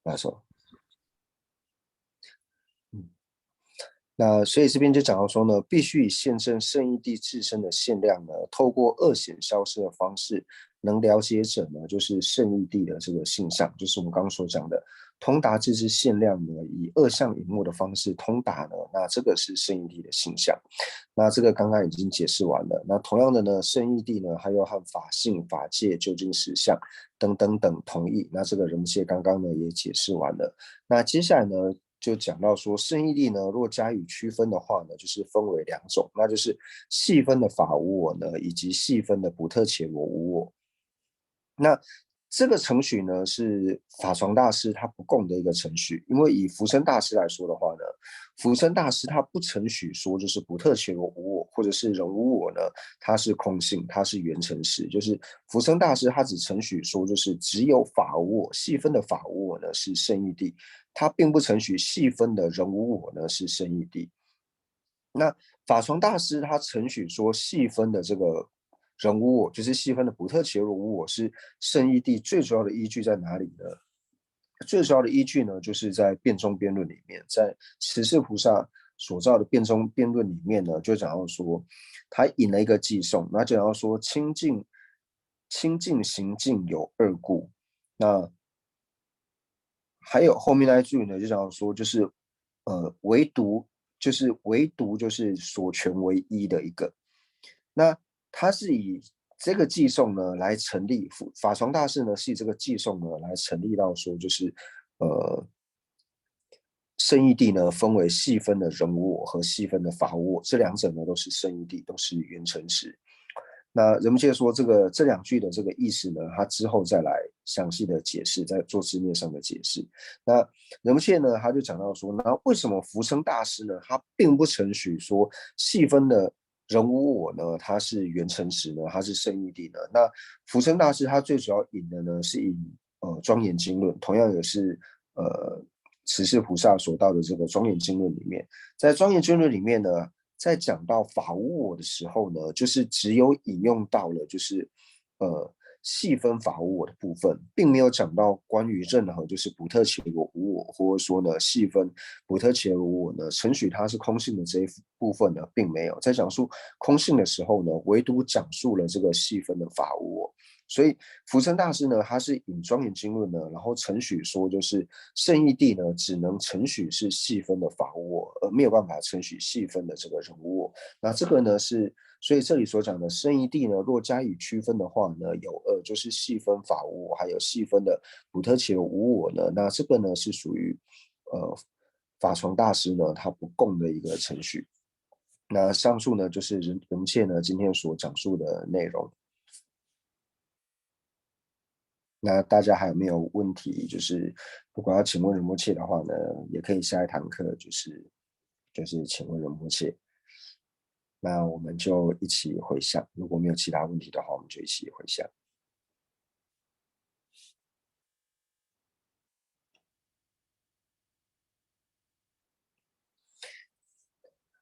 ལགས་སོ། 那所以这边就讲到说呢，必须以现身圣义地自身的现量呢，透过二显消失的方式，能了解者呢，就是圣义地的这个性相，就是我们刚刚所讲的通达自身现量呢，以二相引物的方式通达呢，那这个是圣义地的性相。那这个刚刚已经解释完了。那同样的呢，圣义地呢，还有和法性、法界、究竟实相等等等同义。那这个人们界刚刚呢也解释完了。那接下来呢，就讲到说，圣义地呢，若加以区分的话呢，就是分为两种，那就是细分的法无我呢，以及细分的不特伽罗无我。那这个程序呢，是法床大师他不共的一个程序，因为以福生大师来说的话呢，福生大师他不承许说就是不特伽罗无我或者是人无我呢，它是空性，它是缘成实，就是福生大师他只承许说就是只有法无我，细分的法无我呢是圣义地，他并不承许细分的人无我呢是圣义地。那法床大师他承许说细分的这个人无我，就是细分的不特伽罗无我是圣义地最主要的依据在哪里呢？最主要的依据呢，就是在辩中辩论里面，在持世菩萨所造的辩中辩论里面呢，就讲到说，他引了一个偈颂，那就讲到说清净清净行径有二故，那还有后面那一句呢，就讲到说，就是呃，唯独就是唯独就是所全唯一的一个。那他是以这个偈颂呢来成立，法床大师呢是以这个偈颂呢来成立到说，就是呃，圣义地呢分为细分的人无我和细分的法无我，这两者呢都是圣义地，都是缘成实。那人们界说这个这两句的这个意思呢，他之后再来详细的解释，在做字面上的解释。那人们界呢，他就讲到说，那为什么福生大师呢，他并不承许说细分的人无我呢，它是缘成实呢，它是圣义地呢？那福生大师他最主要引的呢是引呃庄严经论，同样也是呃持世菩萨所到的这个庄严经论里面，在庄严经论里面呢，在讲到法无我的时候呢，就是只有引用到了就是呃细分法无我的部分，并没有讲到关于任何就是不特伽罗无我，或者说呢细分不特伽罗无我呢，承许它是空性的这一部分呢，并没有在讲述空性的时候呢，唯独讲述了这个细分的法无我。所以福生大师呢，他是引庄严经论呢，然后承许说，就是圣义地呢，只能承许是细分的法无我，而没有办法承许细分的这个人无我。那这个呢是，所以这里所讲的圣义地呢，若加以区分的话呢，有二，就是细分法无我，还有细分的不特伽罗无我呢。那这个呢是属于呃法床大师呢他不共的一个程序。那上述呢就是人人们界呢今天所讲述的内容。那大家还有没有问题？就是如果要请问仁波切的话呢，也可以下一堂课就是就是请问仁波切。那我们就一起回向，如果没有其他问题的话，我们就一起回向。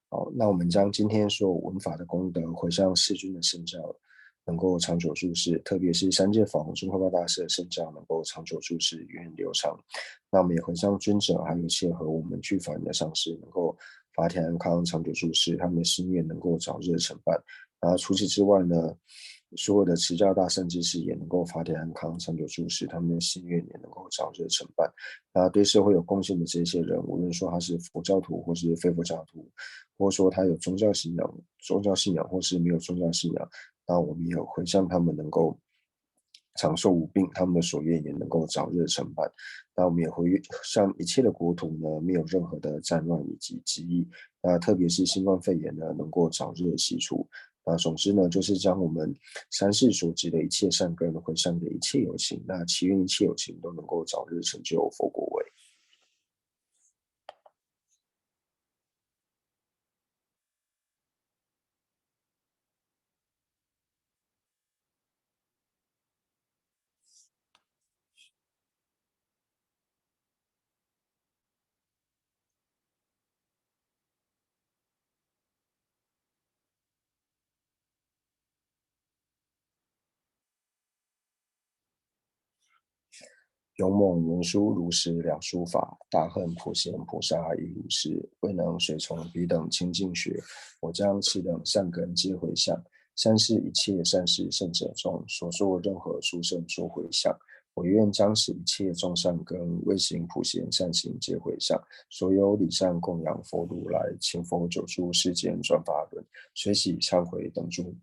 好，那我们将今天所有闻法的功德回向世尊的圣教，能够长久住世，特别是三界法王宗喀巴大师的圣教能够长久住世，源远流长。那我们也回向尊者，还有一切和我们俱返的上师，能够法体安康，长久住世，他们的心愿能够早日成办。然后除此之外呢，所有的持教大善知识也能够法体安康，长久住世，他们的心愿也能够早日成办。那对社会有贡献的这些人，无论说他是佛教徒或是非佛教徒，或者说他有宗教信仰，宗教信仰或是没有宗教信仰，那我们也回向他们能够长寿无病，他们的所愿也能够早日成办。那我们也回向一切的国土呢，没有任何的战乱以及疾疫。那特别是新冠肺炎呢，能够早日的息除。那总之呢，就是将我们三世所积的一切善根回向给一切有情，那祈愿一切有情都能够早日成就佛果位。勇猛文殊如实了诸法，大恨普贤菩萨亦如是，未能随从彼等清净学，我将此等善根皆回向。三世一切善逝圣者众，所作任何殊胜诸回向，我愿将此一切众善根，未行普贤善行皆回向，所有礼赞供养佛如来，请佛久住世间转法轮，随喜忏悔等诸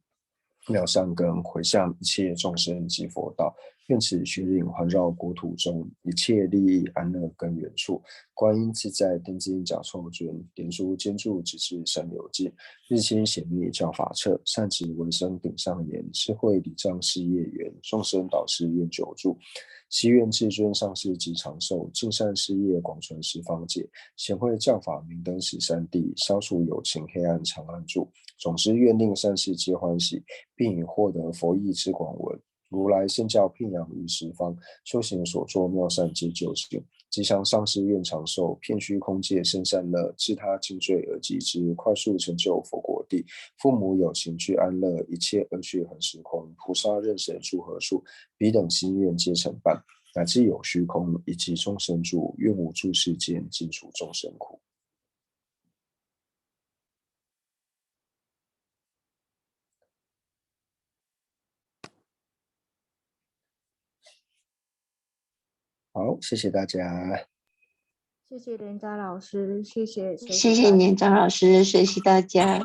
妙善根回向一切众生及佛道。愿此虚云环绕国土中，一切利益安乐根源处。观音自在天津甲错尊，莲珠坚柱直至三流尽，日清显密教法彻，善止为生顶上缘，智慧礼障事业缘，众生导师愿久住。祈愿至尊上师及长寿，尽善事业广传十方界，显慧教法明灯十三地，消除有情黑暗长暗柱。总之，愿令善世皆欢喜，并以获得佛意之广闻，如来圣教遍扬于十方，修行所作妙善皆究竟。吉祥上师愿长寿，遍虚空界生善乐，自他尽罪而及之，快速成就佛果地。父母有情具安乐，一切恶趣恒时空，菩萨任神住何处，彼等心愿皆成办。乃至有虚空，以及众生住，愿无住世间，尽除众生苦。好，谢谢大家。谢谢连长老师，谢谢，谢谢连长老师，谢谢大家。